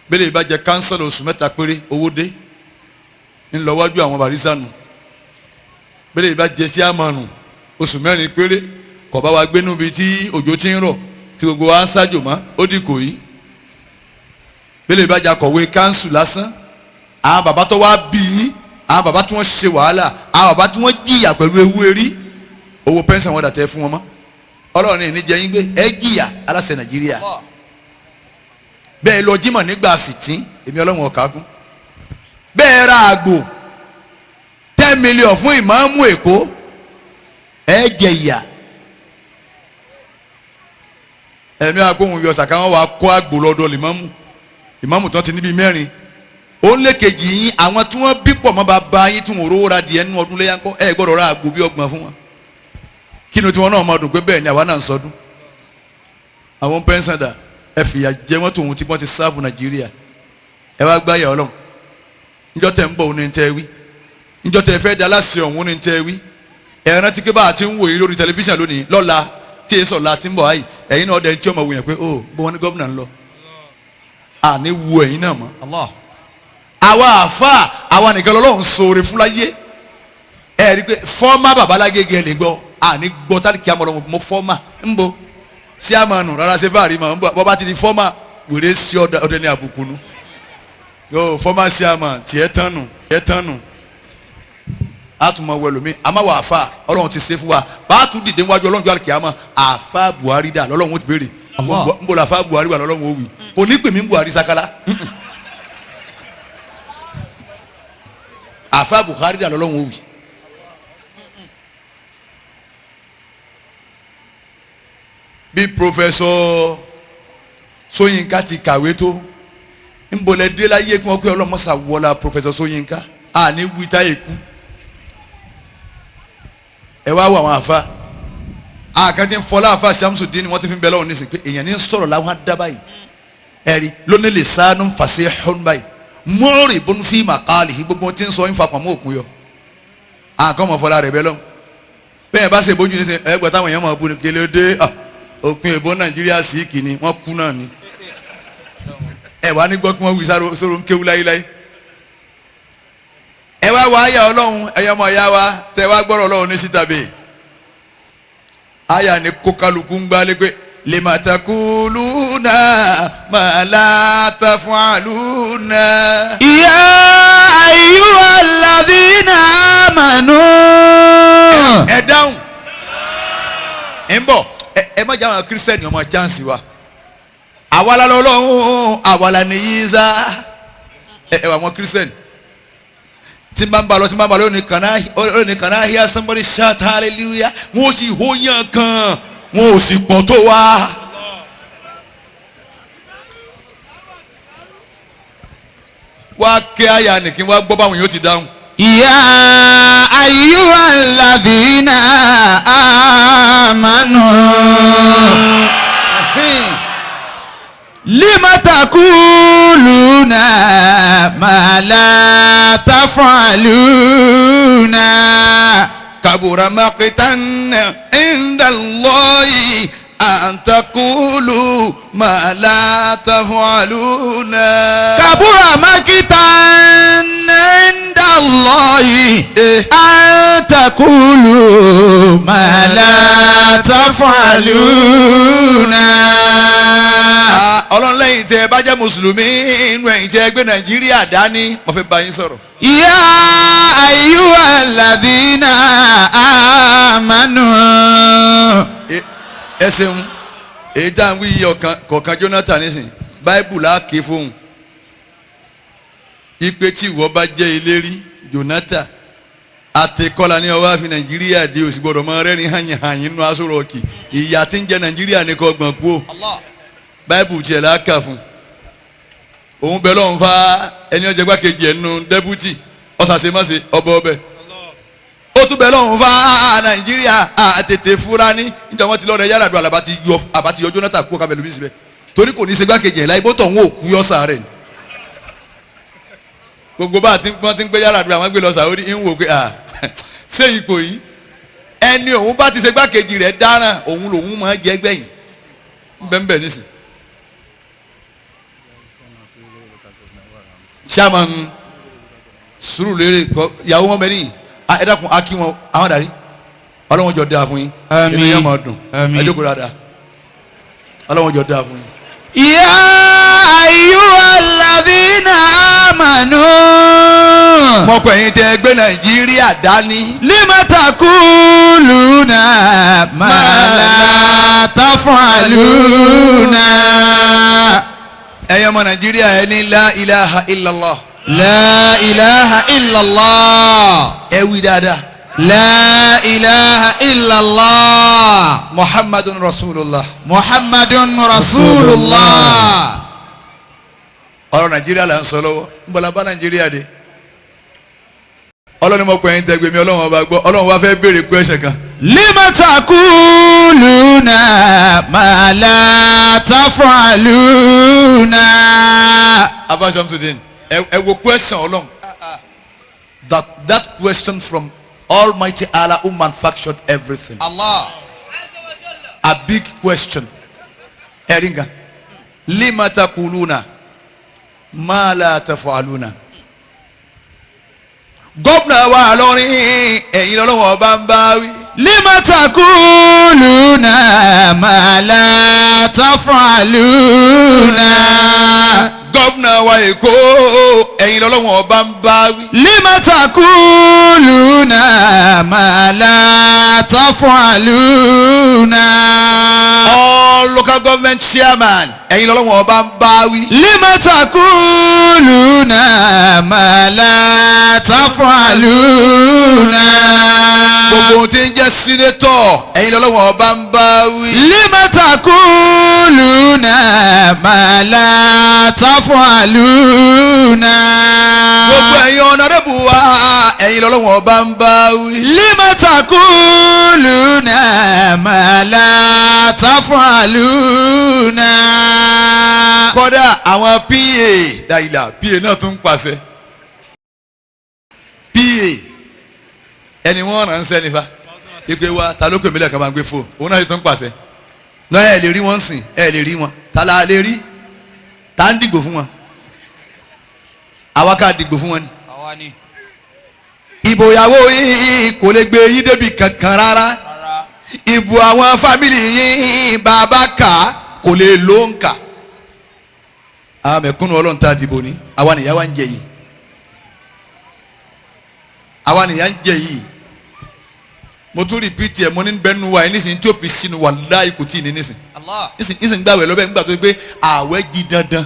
B: Bẹ́lẹ̀ ìbàjẹ́ councillor, oṣù 3 péré, owó dé ńlọ wájú àwọn barisa nù. Bẹ́lẹ̀ ìbàjẹ́ sí àmọ̀nù, oṣù 4 péré, kò bá wa gbénú bíi tí òjò ti ń rọ̀ tí gbogbo wa ń ṣájò mọ́, ó dì kò yí. Bẹ́lẹ̀ ìbàjẹ́ akọ̀wé council lásán, àwọn bàbá tó wá bí yín, àwọn bàbá tí wọ́n ṣe wàhálà, àwọn bàbá tí wọ́n jìyà pẹ̀lú ewu erí, owó pension wọn dàtẹ́ fún wọn mọ́. Ọlọ́run ní jẹ́ yín gbé, ẹ jìyà aláṣẹ Nàìjíríà. Bẹ́ẹ̀ lọ jímọ̀ nígbà sìtín, èmi Ọlọ́run ọ̀ka kún. Bẹ́ẹ̀ ra àgbò 10 million fún ìmáàmù Èkó, ẹ jẹ ìyà. Ẹ̀mí agbóhùn yọ sàkà, wọn wà kó àgbò lọ́dọ̀ lìmọ́mù. Ìmáàmù tán ti níbi mẹ́rin ó lé kejì yín àwọn tí wọ́n bí pọ̀ mọ́ bàbá yín tí wọ́n rówó ra díẹ̀ nínú ọdún léyà ńkọ́ ẹ gbọ́dọ̀ ra àgbò bí 30 fún wọn kí ni tiwọn náà máa dùn pé bẹ́ẹ̀ ni àwa náà ń sọdún àwọn pẹ́ńsàdà ẹ fìyà jẹ wọ́n tòun tí wọ́n ti sáàbù Nàìjíríà ẹ wá gbáyà Ọlọ́run níjọ́ tẹ̀ ń bọ̀ òun ní tẹ́ wí níjọ́ tẹ̀ fẹ́ da láṣẹ ọ̀hún ní tẹ́ wí ẹ rántí pé bá a ti ń wò yín lórí tẹlifíṣàn lónìí lọ́la tí èso ọ̀la ti ń bọ̀ ayì ẹ̀yin náà ọ̀dẹ̀ tí ọmọ wò yẹn pé ó bó wọn ní gómìnà ń lọ àní wo ẹ̀yin náà mọ́
A: Allah.
B: Àwa àfa àwa nìkan lọ́lọ́run ṣoore fún láyé ẹ rí i pé fọ́ọ́mà babalágége ẹ lè gbọ́ àní gbọ́ tálíkì àmọ́ ọlọ́run mo fọ́ọ́mà ń bo sí àmọ́nù rárá ṣe fáàrí mọ́ ń bọ̀ bọ́ bá ti di fọ́ọ́mà wèrè sí ọdẹ ní àbùkù nu yóò fọ́ọ́mà sí àmọ́ tiẹ̀ tánu tiẹ̀ tánu àtúmọ̀ wẹlòmí àmọ́ wà àfa ọlọ́run ti ṣe fún wa bá a tún dìde wájú ọlọ́run jọ àlùkìyámà àfa Buhari dà lọ́lọ́run ó ti béèrè ń bọ̀ làfa Buhari wà lọ́lọ́run ó wì kò ní pè mí Buhari sakala àfa Buhari dà lọ́lọ́run ó wì. Bí Professor Ṣóyínká ti kàwé tó ń bọ̀lẹ̀ dé láyé kí wọ́n pé ọlọ́mọṣà wọlá Professor Ṣóyínká àní wí táyé kú ẹ wá wọ àwọn àfa àkàtí ń fọlá àfa Shamsuddin wọ́n ti fi ń bẹ lọ́wọ́ nísìnyí pé èèyàn ní sọ̀rọ̀ làwọn á dá báyìí ẹ̀rí lónìí lè sánú fàṣẹ hún báyìí mọ́ọ̀rì bó ń fi màkàlì gbogbo tí ń sọ ń fa pàmò òkun yọ àkàn mọ̀ fọlá rẹ̀ bẹ́ lọ́wọ́ bẹ́ẹ̀ bá ṣe bójú nísìnyí ẹgbẹ́ táwọn èèyàn máa bu ní kele dé òpin ìbò Nàìjíríà sí kìíní wọ́n kú náà ni ẹ wá ní gbọ́ kí wọ́n wí sóró ń kéwú láyéláyé ẹ wá wá àyà Ọlọ́run ẹ̀yọ́ ọmọ ìyá wa tẹ wá gbọ́rọ̀ Ọlọ́run ní síta bẹ́ẹ̀ àyà ni kó kálukú ń gbálé pé lèmàtàkùlùnà màlátàfàlùnà.
A: يا أيها الذين آمنوا
B: Ẹ dáhùn ẹ ń bọ̀ ẹ má jẹ́ àwọn kírísítẹ́nì ọmọ chance wa àwa la lọ́lọ́run àwa la ní Ìsá ẹ wà àwọn kírísítẹ́nì tí n bá ń ba lọ tí n bá ń ba lọ lónìí can I hear somebody shout hallelujah wọn ò sì hó yàn kan wọn ò sì pọ̀ tó wa. Wá kí àyà nìkí wá gbọ́ báwọn yóò ti dáhùn.
A: يا أيها الذين آمنوا لم تقولون ما لا تفعلون
B: كبر مقتا عند الله أن تقولوا ما لا تفعلون
A: كبر مقتا عند الله أن تقولوا ما لا تفعلون
B: Ọlọ́run lẹ́yìn tẹ́ ẹ bá jẹ́ mùsùlùmí inú ẹ̀yin tẹ́ ẹ gbé Nàìjíríà dání mo fẹ́ bá yín sọ̀rọ̀.
A: يا أيها الذين آمنوا
B: Ẹ ṣeun èyí tá à ń wí yìí ọ̀kan kọ̀ọ̀kan Jonathan nísìn báíbù là á ké fóun ipe tí ìwọ bá jẹ́ ìlérí Jonathan àtẹkọ́lá ní ọwọ́ àfi Nàìjíríà di òsì gbọ́dọ̀ mọ rẹ́rìn hàyìn hàyìn nínú aṣọ rọ̀ọ̀kì ìyà tí ń jẹ Nàìjíríà ní kò gbọ̀n kú o báíbù tiẹ̀ là á kà fún òun bẹ lọ́hùn fa ẹni ọjà gbàkejì ẹ̀ nínú dẹ́bùtì ọ̀sàṣemáṣe ọbẹ̀ ọbẹ̀ ó tún bẹ lọ́hùn fa Nàìjíríà àtètè fúra ní níjọ́ wọn ti lọ́ọ́ rẹ yàrá àdúrà àbá ti yọ Jonathan kú kábẹ́ lómi síbẹ̀ torí kò ní í ṣe gbàkejì ẹ̀ láì bó tọ̀ ń òkú yọ sàárẹ̀ ni gbogbo bá a ti ń pọ́n ti ń gbé yàrá àdúrà wọn gbé lọ sàódì ń wò pé à ṣé ipò yìí ẹni òun bá ti ṣe gbàkejì rẹ̀ dáràn òun lòun máa jẹ́ gbẹ̀yìn bẹ́ẹ̀ nísìn. Chairman Sùúrùlérè kọ ìyàwó wọn bẹ níyì ẹ dákun a kí wọn àwọn dàrí ọlọ́wọ́n jọ dáa fún yín
A: Àmín.
B: inú yẹn máa dùn
A: Àmín.
B: ẹ jókòó dáadáa ọlọ́wọ́n jọ dáa fún yín.
A: يا أيها الذين آمنوا
B: Mọ̀pẹ̀ yín tẹ́ gbé Nàìjíríà dání.
A: لم تقولون ما لا تفعلون
B: Ẹ̀yin ọmọ Nàìjíríà ẹ ní la ilaha illallah
A: لا إله إلا الله
B: ẹ wí dáadáa
A: لا إله إلا الله
B: Muhammadun Rasulullah
A: محمد رسول الله.
B: Nàìjíríà là ń sọ lọ́wọ́ ń bọ̀lá bá Nàìjíríà dé. Ọlọ́run mọ̀ pé ẹ̀yin tẹ́gbẹ̀mí Ọlọ́run ọba gbọ́, Ọlọ́run wá fẹ́ béèrè question kan.
A: Lima taquluna ma la taf'aluna.
B: Abba Shamsuddin, ẹ wo question Ọlọ́run. That question from Almighty Allah who manufactured everything.
A: Allah.
B: A big question. Ẹ̀rí nǹkan. Lima taquluna ma la taf'aluna. Gómìnà wa lọ́rin ẹ̀yin lọ́wọ́ ọba ń bá wí.
A: Lima taquluna ma la taf'aluna.
B: Gómìnà wa Èkó ẹ̀yin lọ́wọ́ ọba ń bá wí.
A: Lima taquluna ma la taf'aluna.
B: All local government chairman ẹ̀yin lọ́wọ́ ọba ń bá wí.
A: Lima taquluna ma la taf'aluna.
B: Gbogbo ohun tí ń jẹ́ senator ẹ̀yin lọ́wọ́ ọba ń bá wí.
A: Lima taquluna ma la taf'aluna.
B: Gbogbo ẹ̀yin honourable wa ẹ̀yin lọ́wọ́ ọba ń bá wí.
A: Lima taquluna ma la taf'aluna.
B: Kódà àwọn PA dàìlà PA náà tún ń pàṣẹ. PA ẹni wọ́n ránṣẹ́ nífa ìpè wa ta ló pè mí lẹ́ẹ̀kan máa ń gbé fóònù òun náà tún ń pàṣẹ. Náà ẹ lè rí wọn sìn, ẹ lè rí wọn, ta la lè rí, ta ń dìgbò fún wọn, àwa ká dìgbò fún wọn ni.
A: Àwa ni.
B: Ìbò ìyàwó yín kò lè gbé yín débi kankan rárá, ìbò àwọn family yín bàbá kà kò lè ló ń kà. Àwọn mẹ̀kúnnù Ọlọ́run tá a dìbò ní àwa nìyá wa ń jẹ yìí, àwa nìyá ń jẹ yìí. Mo tún repeat ẹ̀, mo ní bẹ́ẹ̀ nu wa ẹ̀ nísìnyí tí ó fi sínú wàláhì kò tí ì ní nísìnyí.
A: Allah.
B: Nísìnyí gbàwẹ̀ lọ́bẹ̀ nígbà tó gbé àwẹ̀ di dandan.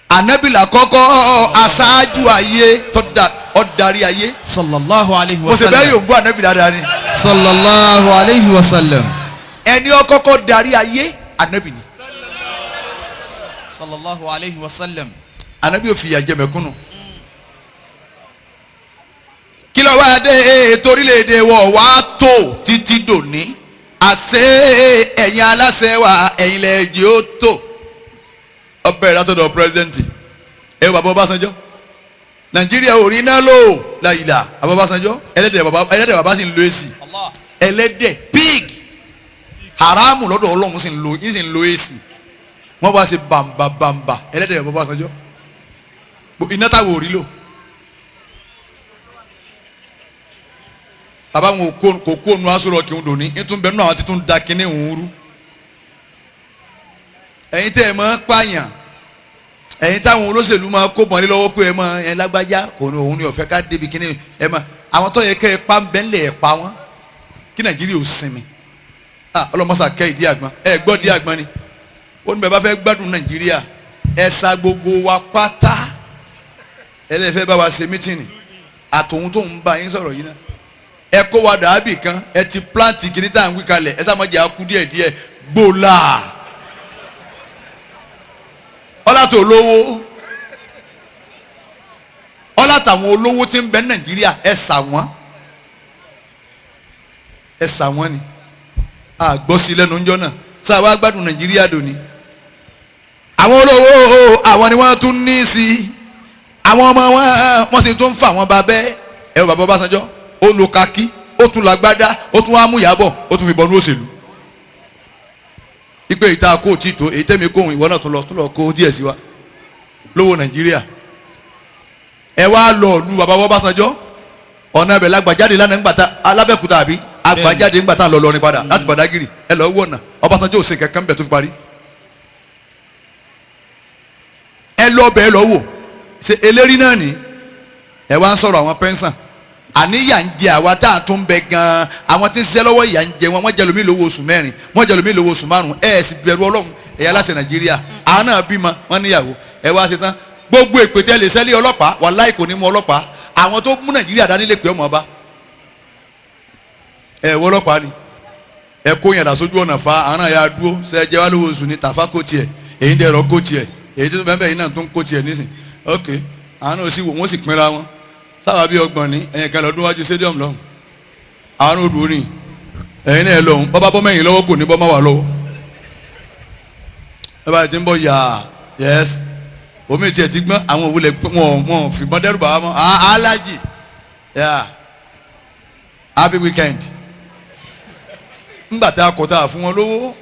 B: Ànábì là kọ́kọ́ aṣáájú ayé tó da ọ darí ayé.
A: Sallallahu alayhi
B: Mo
A: wa
B: sì bẹ́ẹ̀
A: sallam.
B: yóò ń bú ànábì dáadáa ni.
A: Sallallahu alayhi wa sallam.
B: Ẹni ó kọ́kọ́ darí ayé ànábì ni.
A: Sallallahu alayhi wa sallam.
B: Ànábì ò fìyà jẹ mẹ̀kúnnù. Kí ló wá dé torílẹ̀-èdè wọ̀ wá tó títí dòní? Àṣé ẹ̀yin aláṣẹ wa ẹ̀yin lẹ jẹ́ ó tó. Ọbẹ̀ látọ̀dọ̀ president ẹ bàbá Ọbásanjọ́, Nàìjíríà ò rí iná lò láyìlá. Bàbá Ọbásanjọ́ ẹlẹ́dẹ̀, bàbá ẹlẹ́dẹ̀, bàbá sì ń lo AC.
A: Allah.
B: Ẹlẹ́dẹ̀ pig haramu lọ́dọ̀ Ọlọ́run sì ń lo yín sì ń lo AC. Wọ́n bá ṣe bàǹbà bàǹbà ẹlẹ́dẹ̀ bàbá Ọbásanjọ́, iná táwọn ò rí lò. Bàbá wọn kò kó nu aṣọ rọ kí n dòní nítorí bẹ́ẹ̀ nù àwọn títún da kínní òun rú. Ẹ̀yin tẹ́ ẹ máa ń pààyàn, ẹ̀yin táwọn olóṣèlú máa kó bọ̀n lé lọ́wọ́ pé ẹ máa ẹ lágbájá kò ní òun ní ọ̀fẹ́ ká débi kínní, ẹ máa àwọn tó yẹ kẹ́ ẹ pa ń bẹ́ ńlẹ̀ ẹ pa wọ́n kí Nàìjíríà ò sinmi. Ah, ọlọ́mọṣà kẹ́ ìdí àgbọn ẹ gbọ́ ìdí àgbọn ni ó ní bẹ́ẹ̀ bá fẹ́ gbádùn Nàìjíríà ẹ sa gbogbo wa pátá, ẹ lè fẹ́ bá wa ṣe mítìnì àtòun tó ń bá yín sọ̀rọ̀ yìí náà, ẹ kó wa dàábì kan, ẹ ti plant kìíní tá à ń wí kalẹ̀, ẹ sáà má jẹ́ akú díẹ̀ díẹ̀ gbòòlà ọlá tó lówó ọlá tàwọn olówó tí ń bẹ ní Nàìjíríà, ẹ sà wọ́n, ẹ sà wọ́n ni a gbọ́ sí lẹ́nu ńjọ́ náà sáà wá gbádùn Nàìjíríà dòní. Àwọn olówó àwọn ni wọ́n tún ní sí i, àwọn ọmọ wọn wọ́n sì tún fà wọ́n ba bẹ́ẹ̀. Ẹ wọ bàbá Ọbásanjọ́, ó lo kakí, ó tún lágbádá, ó tún wá mú Ìyábọ̀, ó tún fi bọ́nú òṣèlú ipe ìta kó tí tó èyí tẹ́mi kóhun ìwọ náà tún lọ kó díẹ̀ sí wa lówó Nàìjíríà. Ẹ wá lọ lu bàbá Ọbásanjọ́ ọ̀nà ẹ̀bẹ̀ lágbàjáde lánàá ńgbàtà Alábẹ́òkúta àbí àgbàjáde ńgbàtà lọ lọrin padà láti Bàdágìrì, ẹ lọ wọ̀nà Ọbásanjọ́ ò ṣe kankan bẹ̀ tó fi parí. Ẹ lọ bẹ́ẹ̀ lọ wò ṣe eléri náà ní. Ẹ wá ń sọ̀rọ̀ àwọn pẹ́ńsàn àníyà ń jẹ àwa tá à tún bẹ gan-an, àwọn tí ń ṣiṣẹ́ lọ́wọ́ ìyà ń jẹ wọn, wọ́n jẹ lómi lówó oṣù 4, wọ́n jẹ lómi lówó oṣù 5. Ẹ ẹ̀ sì bẹ̀rù Ọlọ́run ẹ̀yà aláṣẹ Nàìjíríà, àwọn náà bímọ wọn níyàwó. Ẹ wá ṣe tán gbogbo èpètè lè sẹ́lẹ̀ ọlọ́pàá, wàláì kò ní mú ọlọ́pàá. Àwọn tó mú Nàìjíríà dání lè pè ọmọ ọba ẹ wọ ọlọ́pàá ni ẹ kó yàrá sójú ọ̀nà fa àwọn náà yà dúró ṣe jẹ́ wá lówó oṣù ní tàfá kó tiẹ̀, èyí ń dẹ̀rọ kó tiẹ̀. Èyí tó bẹ́ẹ̀ bẹ́ẹ̀ yìí náà tó ń kó tiẹ̀ nísìn. Ok, àwọn náà sì wò, wọ́n sì pinra wọn sábà bí 30 ní ẹ̀yìn kan lọ́dún wájú stadium lọ́hùn. Àwọn odò ní ẹ̀yìn náà lọ́hùn, bọ́bá bọ́ mẹ́yìn lọ́wọ́, kò ní bọ́ má wà lọ́wọ́. Ẹ bá ti ń bọ̀ yà, yes, omi tiẹ̀ ti gbọ́n, àwọn òwúlẹ̀ wọn wọn fìbọn dẹ́rù bàbá mọ́. Alájì, yeah, happy weekend. Ńgbà tá a kọ̀ tá a fún wọn lówó,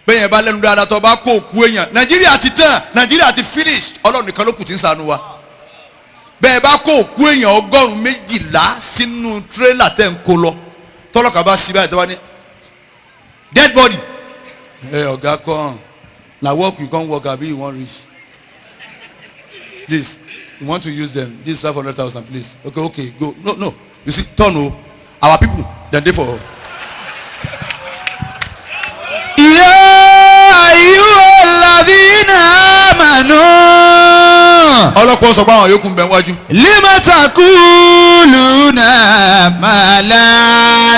B: bẹ́ẹ̀ bá lẹ́nu dáadáa, tó bá kó òkú èèyàn, Nàìjíríà ti tán, Nàìjíríà ti finish. Ọlọ́run nìkan ló kù tí ń ṣàánú wa. Bẹ́ẹ̀ bá kó òkú èèyàn 112 sínú tírélà tẹ̀ ń kó lọ, tọ́lọ́kà bá sí báyìí, tó bá ní dead body, ẹ ọ̀gá kan, na work you come work abi you wan reach? Please, you want to use them, this 500,000, please. Okay, go. No, you see, turn o. Our people dem dey for.
A: يا أيها الذين آمنوا.
B: Ọlọ́pàá sọ pé àwọn yòókù ń bẹ wájú.
A: لم تقولون ما لا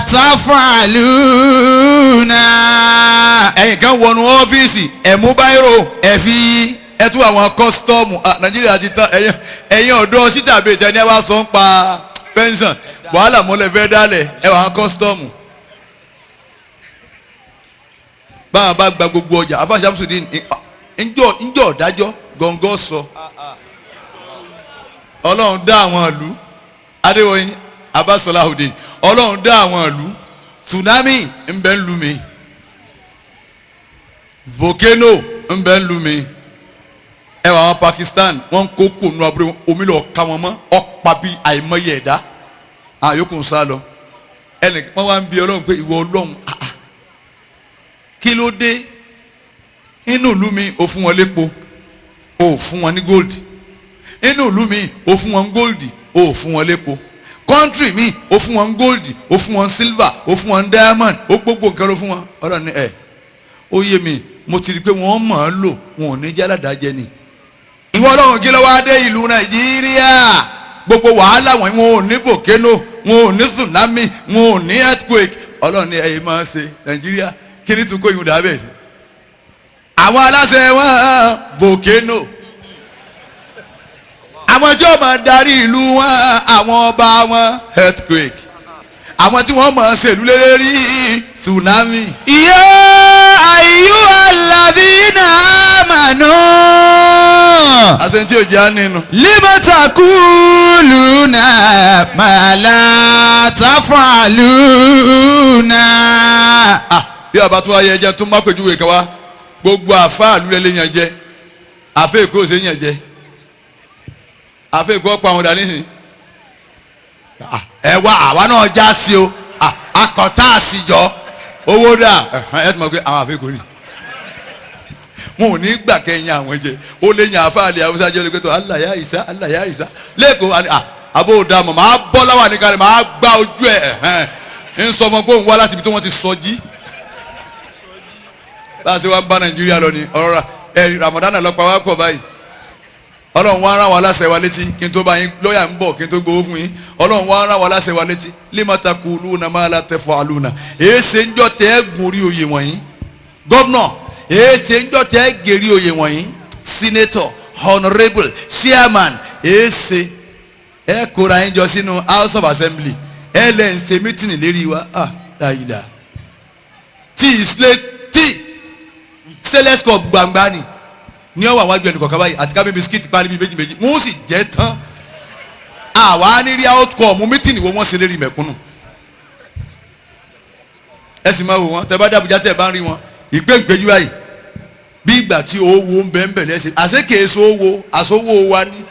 A: تفعلون.
B: Ẹ̀yin kan wọnú ọ́fíìsì, ẹ̀ mú biro, ẹ̀ fi ẹ̀ tún àwọn custom. Nàìjíríà ti tán. Ẹ̀yin ọ̀dọ́ síta bíi tẹ́ni ẹ wá sọ ń pa pension, wàhálà mọ́lẹ̀ fẹ́ dálẹ̀ ẹ̀ wà á custom. Báwa bá gba gbogbo ọjà, afa Shamsudeen ńjọ ńjọ ọ̀dájọ́ gọ̀ǹgọ̀ sọ, Ọlọ́run dá àwọn ìlú, Adéwọ̀nyí Abbas Salahudeen, Ọlọ́run dá àwọn ìlú, tsunami ń bẹ ń lu mi, volcano ń bẹ ń lu mi. Ẹ wà àwọn Pakistan, wọn kó kó nu abúlé, omi lọ ka wọn mọ, ọ̀pá bí àìmọye ẹ̀dá àyókù ń sá lọ. Ẹnì wọn wá ń bi Ọlọ́run pé, ìwọ Ọlọ́run, ah, ah, kí ló dé? Inú ìlú mi, ò fún wọn lépo, ò fún wọn ní gold. Inú ìlú mi, ò fún wọn gold, ò fún wọn lépo. Country mi, ò fún wọn gold, ò fún wọn silver, ò fún wọn diamond, ó gbogbo nǹkan ló fún wọn. Ọlọ́run ní ẹ̀ ó yé mi, mo ti rí i pé wọ́n mọ̀ ọ́n lò, wọn ò ní jálàdájẹ́ ni. Ìwọ Ọlọ́run, kí ló wá dé ìlú Nàìjíríà, gbogbo wàhálà wọn? Wọn ò ní volcano, wọn ò ní tsunami, wọn ò ní earthquake. Ọlọ́run ní ẹ̀yin máa ń ṣe Nàìjíríà, kí ni tún kó ìhun dàbẹ̀ sí àwọn aláṣẹ wọn? Volcano, àwọn tí wọ́n máa darí ìlú wọn, àwọn ọba wọn, earthquake. Àwọn tí wọ́n máa ṣèlú lélẹ́rí, tsunami.
A: يا أيها الذين آمنوا.
B: Àṣẹ tí ò jẹ́ á nínú.
A: لم تقولون ما لا تفعلون.
B: Ah, bí ọba tó wáyé ẹjẹ tó má pèjúwe kan wá, gbogbo àfáà lulẹ̀ lè yàn jẹ, àfẹ́ èkó ṣe yàn jẹ, àfẹ́ èkó ọ̀pọ̀ àwọn ọ̀dà nísìnyí. Ah, ẹ wá, àwa náà já sí o. Ah, akọ̀tà àsìjọ owó dà, ẹ ti mọ̀ pé àwọn àfẹ́ èkó ni wọn ò ní gbà kẹyìn àwọn jẹ. Ó lè yàn àfáà lè haúsá jẹ olùkẹ́tọ̀ aláya ìsá, aláya ìsá lẹ́kọ̀ọ́. Àbó dà mọ̀, máa bọ́ láwà nìkan, máa gbá ojú ẹ̀ ń sọ fún ọ pé òun wá láti ibi tí wọ́n ti sọ jí. Bá a ṣe wá ń bá Nàìjíríà lọ ni ọ̀rọ̀ ẹ Ramadan lọ́pàá wá pọ̀ báyìí. Ọlọ́run wá rán wa láṣẹ wa létí, kí n tó bá yín lọ́ọ̀yà ń bọ̀, kí n tó gbowó fún yín. Ọlọ́run wá rán wa láṣẹ wa létí, lima taquluna ma la taf'aluna. Èé ṣe ń jọ tẹ́ ẹ gun orí oyè wọ̀nyí, governor? Èé ṣe ń jọ tẹ́ ẹ gèrè oyè wọ̀nyí, senator, honourable, chairman? Èé ṣe ẹ kóra yín jọ sínú House of Assembly, ẹ lẹ́ ń ṣe meeting lérí wa? Ah, dáyìlá tí ìsílẹ̀ tí stainless cup gbangba ni ní ọwọ́ àwọn àjọ ẹnìkọ̀ọ̀kan báyìí, àti kábí bisikíìtì parí bíi méjì méjì, wọ́n ó sì jẹ́ tán. Àwa ní rí outcome meeting wo wọ́n ṣe lérí mẹ̀kúnnù. Ẹ sì máa wò wọ́n, tẹ bá dàbújá, tẹ bá ń rí wọn ìgbéǹgbéjú báyìí, bí ìgbà tí owó ń bẹ ń bẹ̀ lẹ́sẹ̀, àṣekèéso owó àṣowó wa ní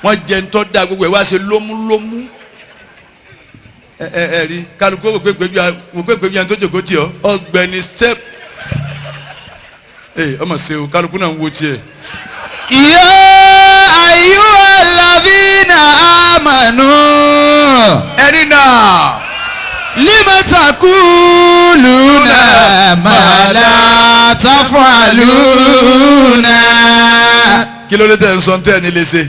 B: wọ́n jẹ ń tọ́ da, gbogbo ẹ̀ wá ṣe lómúlómú. Ẹ ẹ ẹ rí kálukú wò pé gbégbéjú ẹni tó jòkó tì ọ, ọgbẹni step ẹ ọmọ ṣe o, kálukú náà ń wo tiẹ̀.
A: يا أيها الذين آمنوا.
B: Ẹni náà.
A: لم تقولون ما لا تفعلون.
B: Kí ló dé tẹ̀ ń sọ tẹ́ ẹ ní lè ṣe?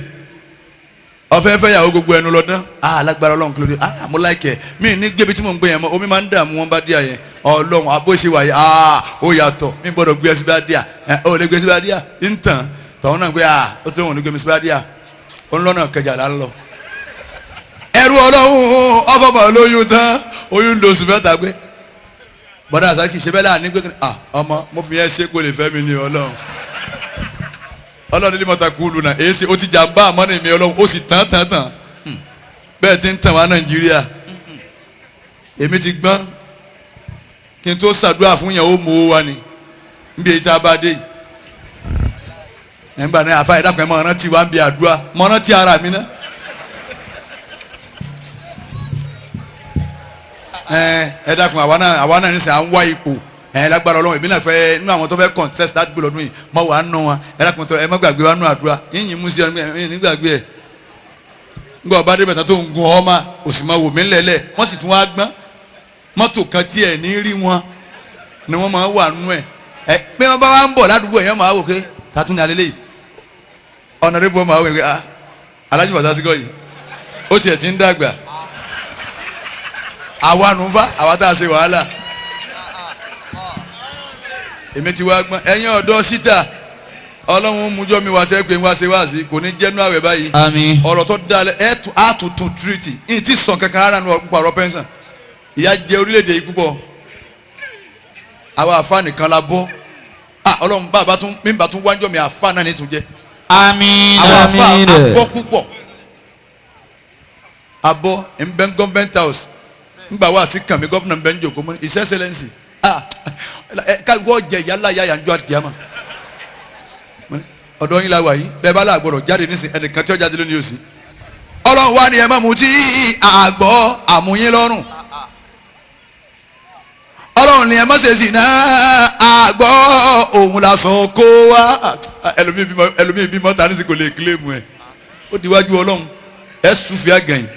B: Ọ̀fẹ́ fẹ́ yàwó, gbogbo ẹnu lọ́dán. Ah, alágbára Ọlọ́run, kí ló dé? Ah, mo like ẹ̀, mi ní gbébi tí mò ń gbé yẹn mọ́, omi máa ń dààmú wọn bá díà yẹn.
C: Ọlọ́run abóṣe wà yìí aa ó yàtọ̀ mi gbọ́dọ̀ gbé ẹsẹ̀ bá díà ẹ ó lè gbé ẹsẹ̀ bá díà ń tàn tọ̀hún náà gbé a ó tó wọn ní gbé ẹsẹ̀ bá díà ó ń lọ́nà kẹjà là ń lọ. Ẹrú Ọlọ́run ọfọmọ lóyún tán, oyún lóṣù 3 gbé bọ́dà àsákì ṣe bẹ́ẹ̀ láàánú gbé ah ọmọ mo fi yẹn ṣe kó lè fẹ́ mi ní Ọlọ́run. Ọlọ́run ní mọ̀tà kúlù náà èyí ṣe ó ti jàǹbá àmọ́ ní mi Ọlọ́run ó sì tán tán tán bẹ́ẹ̀ ti ń tàn wá Nàìjíríà. Èmi ti gbọ́n kí n tó ṣàdúrà fún yẹn ó mú owó wa ni níbi èyí tá a bá dé yìí. Ẹ̀ńgbà náà àfa ìdàpọ̀ ẹ̀ mọ̀ rántí wa ń bi àdúrà mọ̀ rántí ara mi ná. Ẹ dákun àwa náà nísìnyí à ń wá ipò ẹ lágbára Ọlọ́run. Èmi náà fẹ́ nínú àwọn tó fẹ́ contest láti gbé lọ́dún yìí mọ wàá nù wọn. Ẹ dákun tó ẹ má gbàgbé wa nù àdúrà yínyìn mú sí ọ ní gbàgbé ẹ. Ngbà ọba débẹ̀ tán tó ń gun ọmọ òsì máa wò mí lẹ́lẹ̀. Wọ́n sì tún wá gbọ́n mọ́tò kan tí ẹ̀ ní rí wọn ni wọ́n máa wà nù ẹ̀. Ẹ pé wọ́n bá wá ń bọ̀ ládùúgbò yẹn máa wò pé tàtún ní alẹ́ lẹ́yìn ọ̀nàdébò máa wò pé ah Alhaji Fasasi kọ́ yìí ó tiẹ̀ ti ń dàgbà. Àwa nù bá àwa tá a ṣe wàhálà. Èmi ti wá gbọ́n ẹ̀yin ọ̀dọ́ síta Ọlọ́run mújọ́ mi wá tẹ́ pé wá ṣe wá sí kò ní jẹ́nu àwẹ̀ báyìí.
D: Àmín.
C: Ọ̀rọ̀ tó dalẹ̀ ẹ̀ tún á tún tún tírìtì yìí ti sàn kankan rárá nu ọ̀pọ̀ ọ̀rọ̀ pẹ́ńsàn. Ìyà jẹ orílẹ̀-èdè yìí púpọ̀. Àwa àfa nìkan la bọ́. Ọlọ́run bàbá tún mímbà tún wájọ́ mi àfa náà ní tún jẹ́.
D: Àmín.
C: Àwa àfa
D: Àmín.
C: abọ́ púpọ̀. Abọ́ nbẹ́ government house ngbà wá sí kàmí gọ́fìnà nbẹ́ njòkó mọ́ His Excellency káwọ́ jẹ yálà yáyà njọ́ àdìyàmà ọ̀dọ́ yín la wà yìí bẹ́ẹ̀ bá là gbọ́dọ̀ jáde nísìn ẹnìkan tí ó jáde lónìí òsì. Ọlọ́run wá ní ẹ má mutí àgbọ̀ àmúyín lọ́rùn. Ọlọ́run ní ẹ má ṣe zìnà àgbọ̀ òun la sọ kó wá. Ẹlòmíì bímọ ta ní sì kò lè kílèmù ẹ̀ ó diwájú Ọlọ́run ẹ̀ sùfì àgànyìn.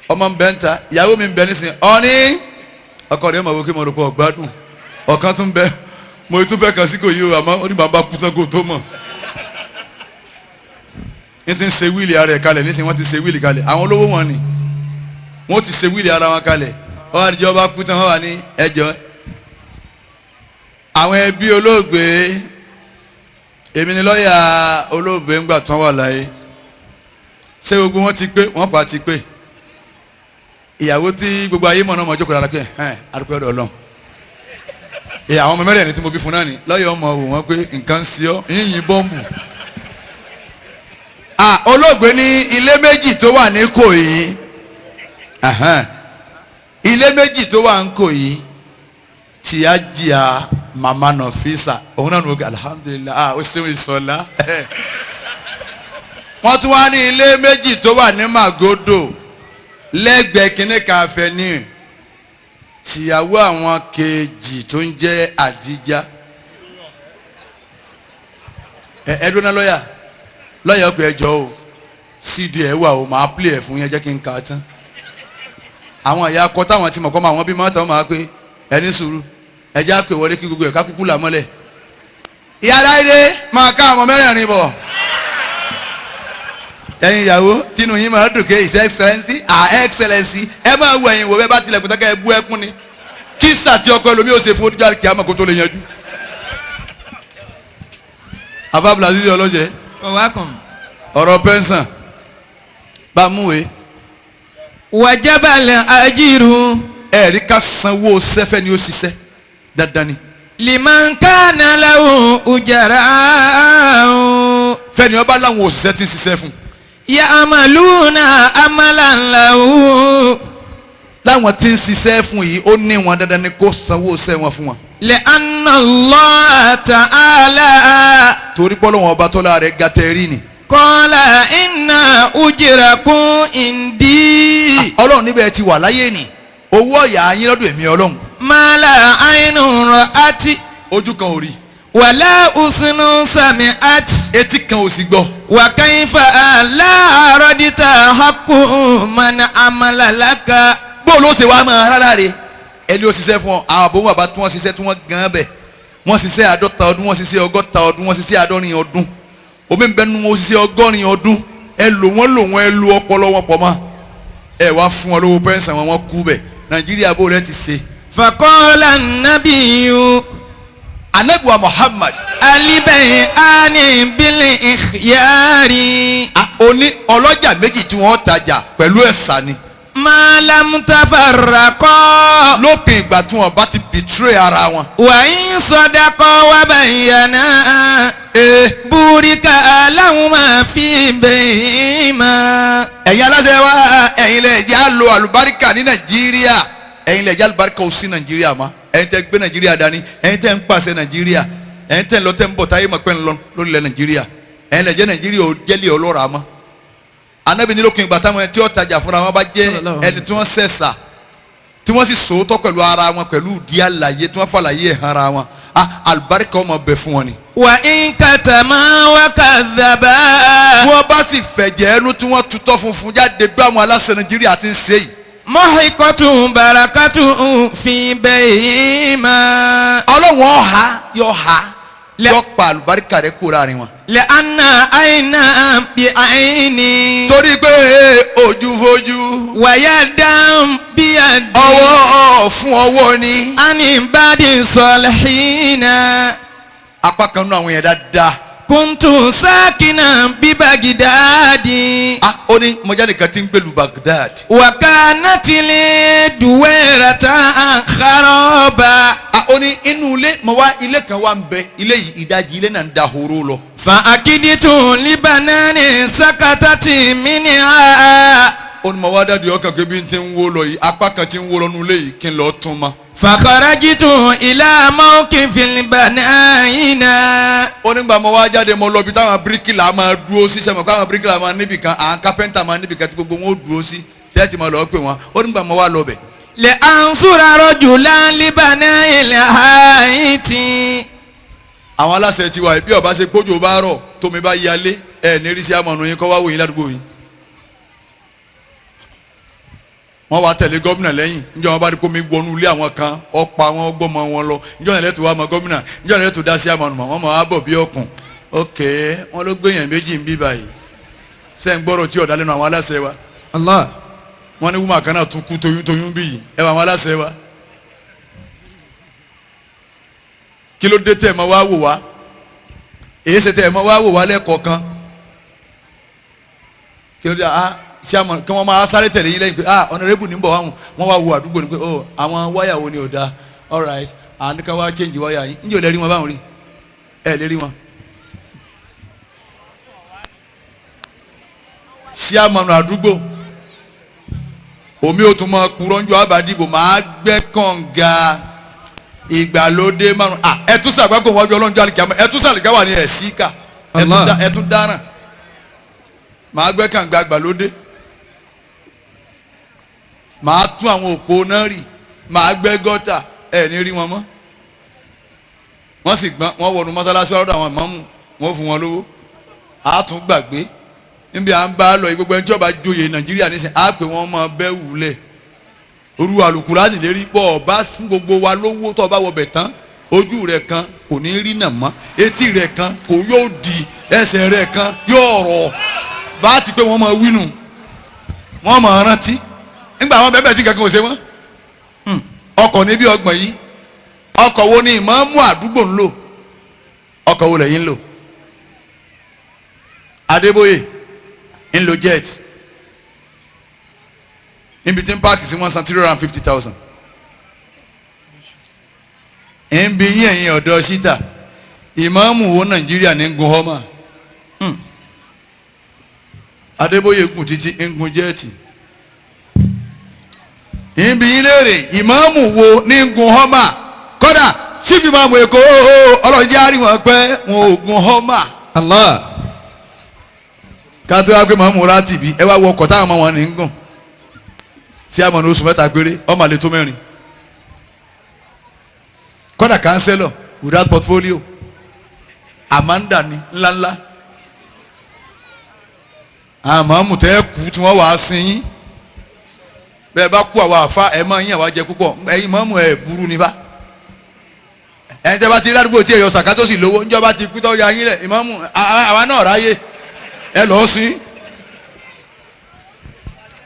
C: Ọmọ ń bẹ ń ta ìyàwó mi ń bẹ nísìn ọ̀ní ọkọ rẹ̀ mọ̀ wò kí mo rò pé ọ̀gbádùn ọ̀kan tún bẹ mo tún fẹ́ kàn sí kò yí o àmọ́ ó ní bàbá kú tán kó tó mọ̀. Ní ti ń ṣe wíìlì ara ẹ̀ kalẹ̀ nísìnyí wọ́n ti ṣe wíìlì kalẹ̀ àwọn olówó wọn ni wọ́n ti ṣe wíìlì ara wọn kalẹ̀ wọ́n wá níjọ́ bá kú tán wọ́n wà ní ẹjọ́ àwọn ẹbí olóògbé èmi ni lọ́ọ̀yà olóògbé ńgbà tán wà láyé ṣé gbogbo wọn ti pé wọ́n pa ti pé ìyàwó tí gbogbo ayé mọ̀ náà mọ̀ jókòó dára pé ẹ̀ adúpẹ́ ọ̀dọ̀ Ọlọ́run ẹ àwọn ọmọ mẹ́rẹ̀ẹ̀rin tí mo bí fún náà ni lọ́yọ̀ ọmọ wò wọ́n pé nǹkan ń ṣe ọ́ yínyìn bọ́ǹbù. Olóògbé ní ilé méjì tó wà ní Ìkòyí ilé méjì tó wà ní Ìkòyí tí a jìyà màmá Nọfísà òun náà nù alhamdulilah ó ṣeun ìsọ̀lá. Wọ́n tún wá ní ilé méjì tó wà ní Màgódò lẹ́gbẹ̀ẹ́ kínní kan avenue tìyàwó àwọn kejì tó ń jẹ́ Àdíjà. Ẹ dúró náà lọ́yà lọ́yà ọkọ̀ ẹjọ́ o cd ẹ wà o màá play ẹ̀ fún yẹn jẹ́ kí n kà á tán. Àwọn ìyá akọ táwọn ti mọ̀ kọ́ máa wọ́n bí mọ́tò máa pé ẹ ní sùúrù ẹ já pé wọlé kí gbogbo ẹ̀ ká kúkú là mọ́lẹ̀. Ìyá aláìdé máa ká àwọn mẹ́rẹ̀ẹ̀rin bọ̀. Ẹ̀yin ìyàwó tínú yín máa dùn ké His Excellency Her Excellency ẹ máa wọ ẹ̀yìn wò bẹ́ẹ̀ bá tilẹ̀kùn tán kẹ́ ẹ bú ẹkún ni kí sàtì ọkọ ẹlòmíì ó ṣe fún ojú àríkè àmọ́ kó tó lè yanjú. Afa Abdulaziz ọlọ́jẹ́ ọ̀rọ̀ pẹ́ńsàn bá múwe.
D: Wajabal ajiru.
C: Ẹ̀rí ká sanwó sẹ́fẹ́ ni ó ṣiṣẹ́ dandan ni.
D: Liman kana lahu ujara.
C: Fẹ́ni ọba láwọn òṣìṣẹ́ ti ń ṣiṣẹ́ fún.
D: Ya'maluna amalan lahu.
C: Láwọn tí ń ṣiṣẹ́ fún yìí ó ní wọn dandan ni kó sanwó sẹ́ wọn fún wọn.
D: Li'anna Allah ta'ala.
C: Torí pé Ọlọ́run ọba tọ́lá rẹ̀ gàtẹ́ rí ni.
D: Qala inna ujrakum indi.
C: Ọlọ́run níbẹ̀ ti wà láyé ni owó ọ̀yà yín lọ́dọ̀ èmi Ọlọ́run.
D: Ma la aynun ra'ati.
C: Ojú kan ò rí.
D: Wala usnun sami'at.
C: Etí kan ò sì gbọ́.
D: Wa kayfa la radita haqqu man amala laka.
C: Bó ló ṣe wá máa rárá re ẹni ó ṣiṣẹ́ fún ọ àwọn àbò bàbá tí wọ́n ṣiṣẹ́ tí wọ́n gan bẹ̀ wọ́n ṣiṣẹ́ 50 ọdún wọ́n ṣiṣẹ́ 60 ọdún wọ́n ṣiṣẹ́ 70 ọdún omi ń bẹ nu wọn ṣiṣẹ́ 80 ọdún ẹ lò wọ́n lò wọ́n ẹ lu ọpọlọ wọn pọ̀ mọ́ ẹ wá fún wọn lówó pẹ́ńsàn wọn wọ́n kú bẹ̀ Nàìjíríà bó rẹ ti ṣe.
D: فقال النبي
C: Anabiwa Muhammad
D: البيعان بالخيار
C: oní ọlọ́jà méjì tí wọ́n tajà pẹ̀lú ẹ̀sà ni
D: ما لم تفرقا
C: lópin ìgbà tí wọ́n bá ti betray ara wọn.
D: وإن صدقا وبينا
C: ee
D: بورك لهما في بيعهما
C: ẹ̀yin aláṣẹ wa ẹ̀yin lẹ jẹ́ á lo àlùbáríkà ní Nàìjíríà ẹ̀yin lẹ jẹ́ àlùbáríkà ò sí Nàìjíríà mọ́ ẹ̀yin tẹ́ gbé Nàìjíríà dání ẹ̀yin tẹ́ ń pàṣẹ Nàìjíríà ẹ̀yin tẹ́ ń lọ tẹ́ ń bọ̀ táyé mọ̀ pé ń lọ lórílẹ̀ Nàìjíríà ẹ̀yin lẹ jẹ́ Nàìjíríà ò jẹ́lẹ̀ ọlọ́ra mọ́. Ànábì ní lópin ìgbà táwọn tí ó tajà fúnra wọn bá jẹ́ ẹni tí wọ́n sẹ̀sà tí wọ́n sì sòótọ́ pẹ̀lú ara wọn pẹ̀lú ìdí àlàyé tí wọ́n fàlàyé ẹ̀ hàn ara wọn àlùbáríkà ọmọ bẹ fún wọn ni.
D: وإن كتما وكذبا
C: tí wọ́n bá sì fẹ̀jẹ̀ ẹnu tí wọ́n tutọ́ funfun jáde bí àwọn aláṣẹ Nàìjíríà ti ń ṣe yìí.
D: محقة بركة في بيعهما
C: Ọlọ́run ọ̀há yọ ha yọ pa àlùbáríkà rẹ kó láàrin wọn.
D: لأن عينا بعين
C: torí pé ojú fojú
D: ويدا بيد
C: ọwọ́ fún ọwọ́ ni.
D: عن بعد الصالحين
C: apá kan nínú àwọn yẹn dáadáa.
D: كنت ساكنا ببغداد
C: ah ó ní mọ̀jáde kan ti ń gbèlú Baghdad.
D: وكانت لي دويرة خرابة
C: ah ó ní inú ilé mo wá ilé kan wá ń bẹ ilé yìí ìdajì ilé náà ń da horo lọ.
D: فأكدت لبنان سقطت منها
C: ó ní mo wá dáàdi ọkàn pé bí n ti ń wó lọ yìí apá kan ti ń wó lọ nínú ilé yìí kí n lọ tún ma.
D: فخرجت إلى موقف البنائن
C: ó nígbà mo wá jáde mo lọ bí táwọn bíríkìlà máa dúró sí sẹ́mi káwọn bíríkìlà máa níbì kan àwọn kápẹ́ńtà máa níbì kan tí gbogbo wọn ó dúró sí tẹ́tí mo lọ pè wọ́n ó nígbà mo wá lọ bẹ̀.
D: لأنصر رجلا لبناء الحائط
C: àwọn aláṣẹ tiwa bí ọba ṣe gbójú bá rọ̀ tómi bá yalé ẹ ní rí sí àmọ̀nù yín kọ́ wá wò yín ládùúgbò yín. wọ́n wá tẹ̀lé gómìnà lẹ́yìn níjọ́ wọn bá rí kómi wọnú ilé àwọn kan ọ̀pá wọn gbọ́mọ wọn lọ níjọ́ yẹn lẹ́tọ̀ wá mọ gómìnà níjọ́ yẹn lẹ́tọ̀ dá sí àmọ̀nù mọ̀ wọ́n mọ̀ á bọ̀ bí ọkùn ok wọ́n ló gbéyàn méjì ń bí báyìí sẹ́ ń gbọ́rọ̀ tí ọ̀dà lẹ́nu àwọn aláṣẹ wa
D: Allah
C: wọ́n ní wúmà kan náà tún kú toyún toyún bí yìí ẹ wà àwọn aláṣẹ wa kí ló dé tẹ́ ẹ mọ́ wá wò wá èyí ṣe tẹ́ ẹ mọ́ wá wò wá lẹ́kọ̀ọ̀kan kí ló dé ah ṣé àmọ́ kí wọ́n máa sáré tẹ̀lé yín lẹ́yìn pé ah ọ̀nàrẹ́bù ní bọ̀ wá wọn wá wo àdúgbò ni pé oh àwọn wáyà wo ni ò da all right àníkà wá change wáyà yín níjẹ́ ò lè rí wọn báwọn rí ẹ lè rí wọn. ṣé àmọ̀nà àdúgbò omi ò tún mọ kúrọ́njọ́ àbádìbò máa gbẹ́ kànga ìgbàlódé márùn ah ẹ tún sàgbákò wájú ọlọ́njọ́ àlìkàmọ́ ẹ tún sàlìkàwà ní ẹ̀ síkà ẹ tún dáràn màá gbẹ́ kànga ìgbàlódé màá tún àwọn òpó náà rì màá gbẹ́ gọ́tà ẹ̀ ní rí wọn mọ́ wọ́n sì gbọ́n wọ́n wọnú mọ́sálásí ọ̀dọ̀ àwọn ìmáàmù wọ́n fún wọn lówó àá tún gbàgbé níbi à ń bá lọ gbogbo ẹni tí ó bá joyè Nàìjíríà nísìnyí á pè wọ́n máa bẹ́ wulẹ̀ orú àlùkùránì lérí bọ́ ọba fún gbogbo wa lówó tó bá wọbẹ̀ tán ojú rẹ̀ kan kò ní rí nà mọ́ etí rẹ̀ kan kò yóò di ẹsẹ̀ rẹ̀ kan yóò rọ̀ bá ti pé wọ́n máa wínú wọ́n máa rántí nígbà wọn bẹ́ẹ̀ bẹ́ẹ̀ tí kankan ò ṣe wọ́n ọkọ̀ ní bí ọgbọ̀n yìí ọkọ̀ wo ni ìmáàmù àdúgbò ń lò ọkọ̀ wo lẹ́yìn ń lò Adébóyè ń lo jet níbi tí ń páàkì sí wọ́n san 350,000 ń bi yín ẹ̀yin ọ̀dọ́ síta ìmáàmù wo Nàìjíríà ní gun họ́mà Adébóyè gùn títí ń gun jẹ́ẹ̀tì ń bi yín léèrè ìmáàmù wo ní gun họ́mà kódà chief ìmáàmù Èkó ọlọ́njẹ́ àríwọ̀n pẹ́ wọn ò gun họ́mà.
D: Allah
C: ká tó wá pé màmú ra tìbí ẹ wá wọ ọkọ̀ táwọn ọmọ wọn ní ń gùn sí àmọ́ ní oṣù mẹ́ta péré ọmọ àlè tó mẹ́rin kódà kánsẹ́lọ̀ without portfolio Amanda ni ńláńlá àmọ́ mùtẹ́ kú tí wọ́n wàá sin yín bẹ́ẹ̀ bá kú àwa àfa ẹ̀ máa yín àwa jẹ púpọ̀ ẹ̀yin mọ́mù ẹ̀ burú ni bá ẹ̀yin tẹ́ bá ti rí àdúgbò tí ẹ̀yọ sàká tó sì lówó ńjọba ti kú tó ya yín lẹ̀ ìmọ̀mù àwa náà ráyè ẹ lọ́ọ́ sin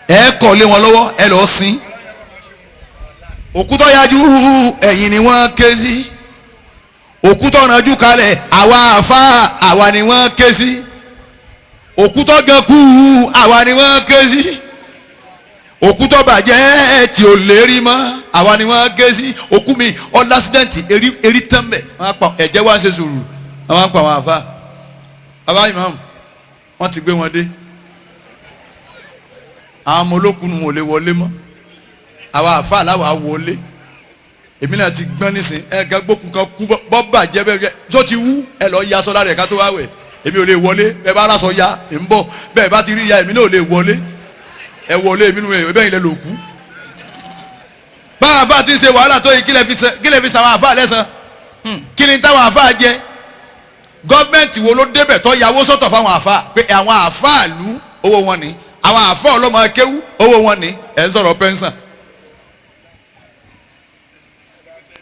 C: ẹ kọ̀ lé wọn lọ́wọ́ ẹ lọ́ọ́ sin
B: Òkú tó yájú ẹ̀yìn ni wọ́n ké sí. Òkú tó ranjú kalẹ̀ àwa àfa àwa ni wọ́n ké sí. Òkú tó gan kú àwa ni wọ́n ké sí. Òkú tó bàjẹ́ tí ò lérí mọ́ àwa ni wọ́n ké sí. Òkú mi ọ̀làsídẹ̀ǹtì erí tán bẹ̀ wọ́n á pa ẹ̀jẹ̀ wá ń ṣe sùúrù wọ́n á pa àwọn àfa. Bàbá ìmáàmù wọ́n ti gbé wọn dé. Àwọn ọmọ olókùn wọn ò lè wọlé mọ́. Àwa àfa làwa wọlé. Èmi náà ti gbọ́n nísìn ẹ gan gbókùn kan kú bọ́ bàjẹ́ bẹ́ẹ̀ tó ti wú ẹ lọ́ọ́ ya sọ́lá rẹ̀ ká tó wá wẹ̀. Èmi ò lè wọlé bẹ́ẹ̀ bá aláṣọ ya ẹ̀ ń bọ̀ bẹ́ẹ̀ bá ti rí ya èmi náà ò lè wọlé. Ẹ wọlé èmi nù ẹ bẹ́ẹ̀ ilẹ̀ lò kú. Báwọn àfa ti ń ṣe wàhálà tó yìí kí lè fi sàwọn àfa lẹ́sàn kí ni táwọn àfa jẹ? Gọ́ọ̀mẹ̀ntì wo ló débẹ̀ tó yàwó sọ́tọ̀ fáwọn àfa pé àwọn àfa ìlú owó wọn ni, àwọn àfa ọlọ́mọ akéwú owó wọn ni, ẹ̀ ń sọ̀rọ̀ pẹ́ńsàn.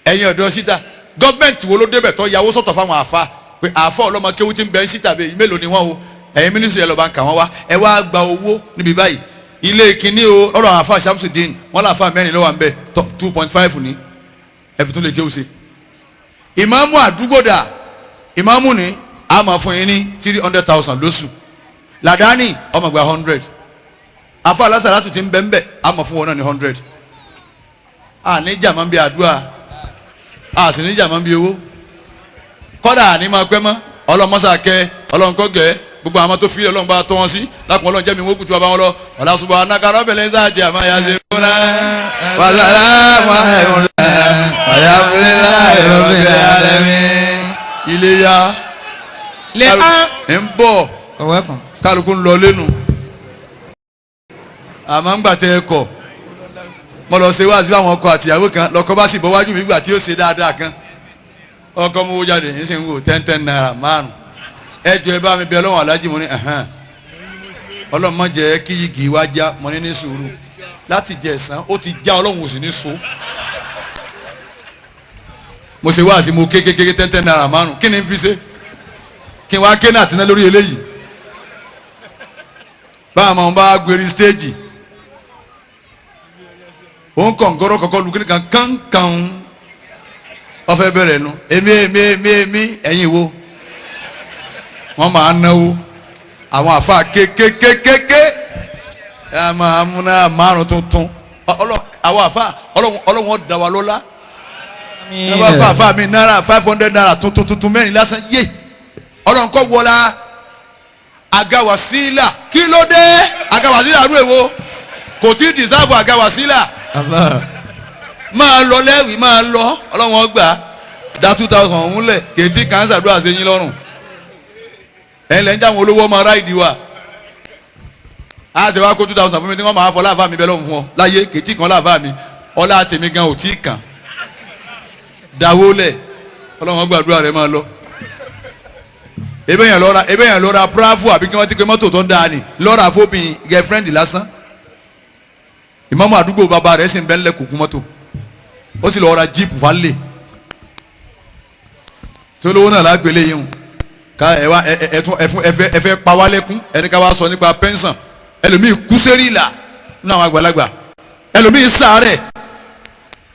B: Ẹ̀yin ọ̀dọ́ síta gọ́ọ̀mẹ̀ntì wo ló débẹ̀ tó yàwó sọ́tọ̀ fáwọn àfa pé àfa ọlọ́mọ akéwú ti ń bẹ ń síta bẹ́ẹ̀ mélòó ni wọ́n o? Ẹ̀yin mínísírì ẹ̀ lọ́ba ń kà wọ́n wá ẹ wá gba owó níbi báyìí. Ilé kínní o lọ́dọ̀ àwọn àfa Shamsuddin wọ́n lọ àfa mẹ́rin lọ́wọ́ à ń bẹ̀ 2.5 ní ẹ fi tún lè kéwù sí. Ìmáàmù àdúgbò dà ìmáàmù ni a máa fún yín ní 300,000 lóṣù. Làdáni ọmọ gba 100. Afa alásàlátù ti ń bẹ́ ń bẹ́ a máa fún wọn náà ní 100. A ní jàmá ń bí àdúrà, a sì ní jàmá ń bí owó. Kọ́dà àní máa pẹ́ mọ́ ọlọ́mọ́sá kẹ́ ọlọ́nkọ́ gẹ́ gbogbo àwọn tó fi ọlọ́run bá tọ́ wọn sí lákùn ọlọ́run jẹ́mi wọ́n kùtù bá wọn lọ. Ọ̀làṣùbọ̀ anákarọ́ bẹ̀lẹ́ sáàjì àmọ́ ya ṣe fúnra wàsálàmù alhamdulillahi iléyá ń bọ̀ kálukú ń lọ lẹ́nu àmọ́ ń gbà tẹ ẹ kọ̀ mo lọ ṣe wáàsí fáwọn ọkọ àtìyàwó kan lọkọ bá sì bọ́ wájú mi gbà tí ó ṣe dáadáa kan ọkọ mo wó jáde ń sì ń wò 10 naira márùn ẹ jọ ẹ bá mi bẹ Ọlọ́run alájí mo ní Ọlọ́run má jẹ́ kí yìgì wá já mo ní ní sùúrù láti jẹ ẹ̀san ó ti já Ọlọ́run ò sì ní so mo ṣe wáàsí mo kékeré 10 naira márùn kí ni n fi ṣe kí n wá ké náà tẹ́ná lórí eléyìí báwa máa ń bá gbèrè stéèjì òun kọ̀ǹgọ́rọ̀ kọ̀kọ́ lu kíni kan kánkán ọ̀fẹ́ bẹ̀rẹ̀ nu èmi èmi èmi èmi ẹ̀yin wo wọ́n máa náwó àwọn àfa kékékékéké ẹ máa múná márùn tuntun àwọn àfa ọlọ́wọ́n dá wa lọ́lá ẹ bá fa àfa mi náírà 500 naira tuntun tuntun mẹ́rin lásán yé ọlọ́run kọ́ wọlá agawasila kí ló dé agawasila àrùn èwo kò tí ì dìsáàfù agawasila máa lọ lẹ́wìí máa lọ ọlọ́run ọgbà dá 2,000 ọ̀hún lẹ̀ kèétí kàńsà dúrà sí yín lọ́rùn ẹ̀ lẹ́ ń jáwọn olówó ọmọ ráìdì wa a ṣe wá kó 2,000 fún mi tí wọ́n máa fọ láàfáà mi bẹ́ẹ̀ lọ́hùn fún ọ láyé kèétí kan láàfáà mi ọlá tèmi gan ò tí ì kàn dáwó lẹ̀ ọlọ́run ọgbà dúrà rẹ̀ máa lọ ebe yẹn lọ́ra pravu àbí kí wọ́n ti pe mọ́tò tó dáa ni lọ́ra fóbìn girlfriend lásán ìmáàmù àdúgbò bàbá rẹ̀ sì ń bẹ́ ńlẹ̀ kókó mọ́tò ó sì lọ́ra jíìpù falẹ̀ tó lówó náà lágbélé yìí hùn ká ẹ wá ẹ ẹ tún ẹ fẹ́ pa wá lẹ́kún ẹni ká wá sọ nípa pẹ́ńsàn ẹlòmíì kú sérí ìlà nínú àwọn àgbàlagbà ẹlòmíì sàárẹ̀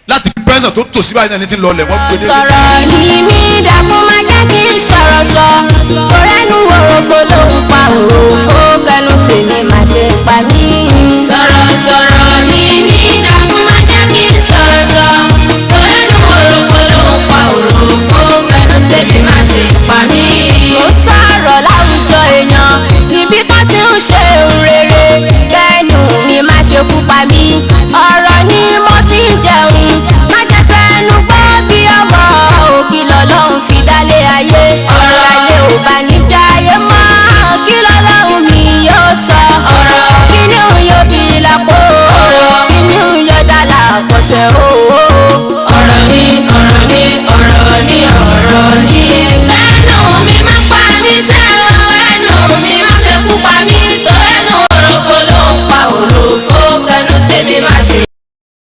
B: láti pẹ́ńsàn tó tò síbáyìí náà ní ti ń lọlẹ̀ wọ́n gbélé.
E: Sọ̀rọ̀ ni mí dàkún má jẹ́ kí n sọ̀rọ̀ sọ. Torẹ́nu òròfo ló ń pa òròfo kẹnu tèmi má ṣe pa mí.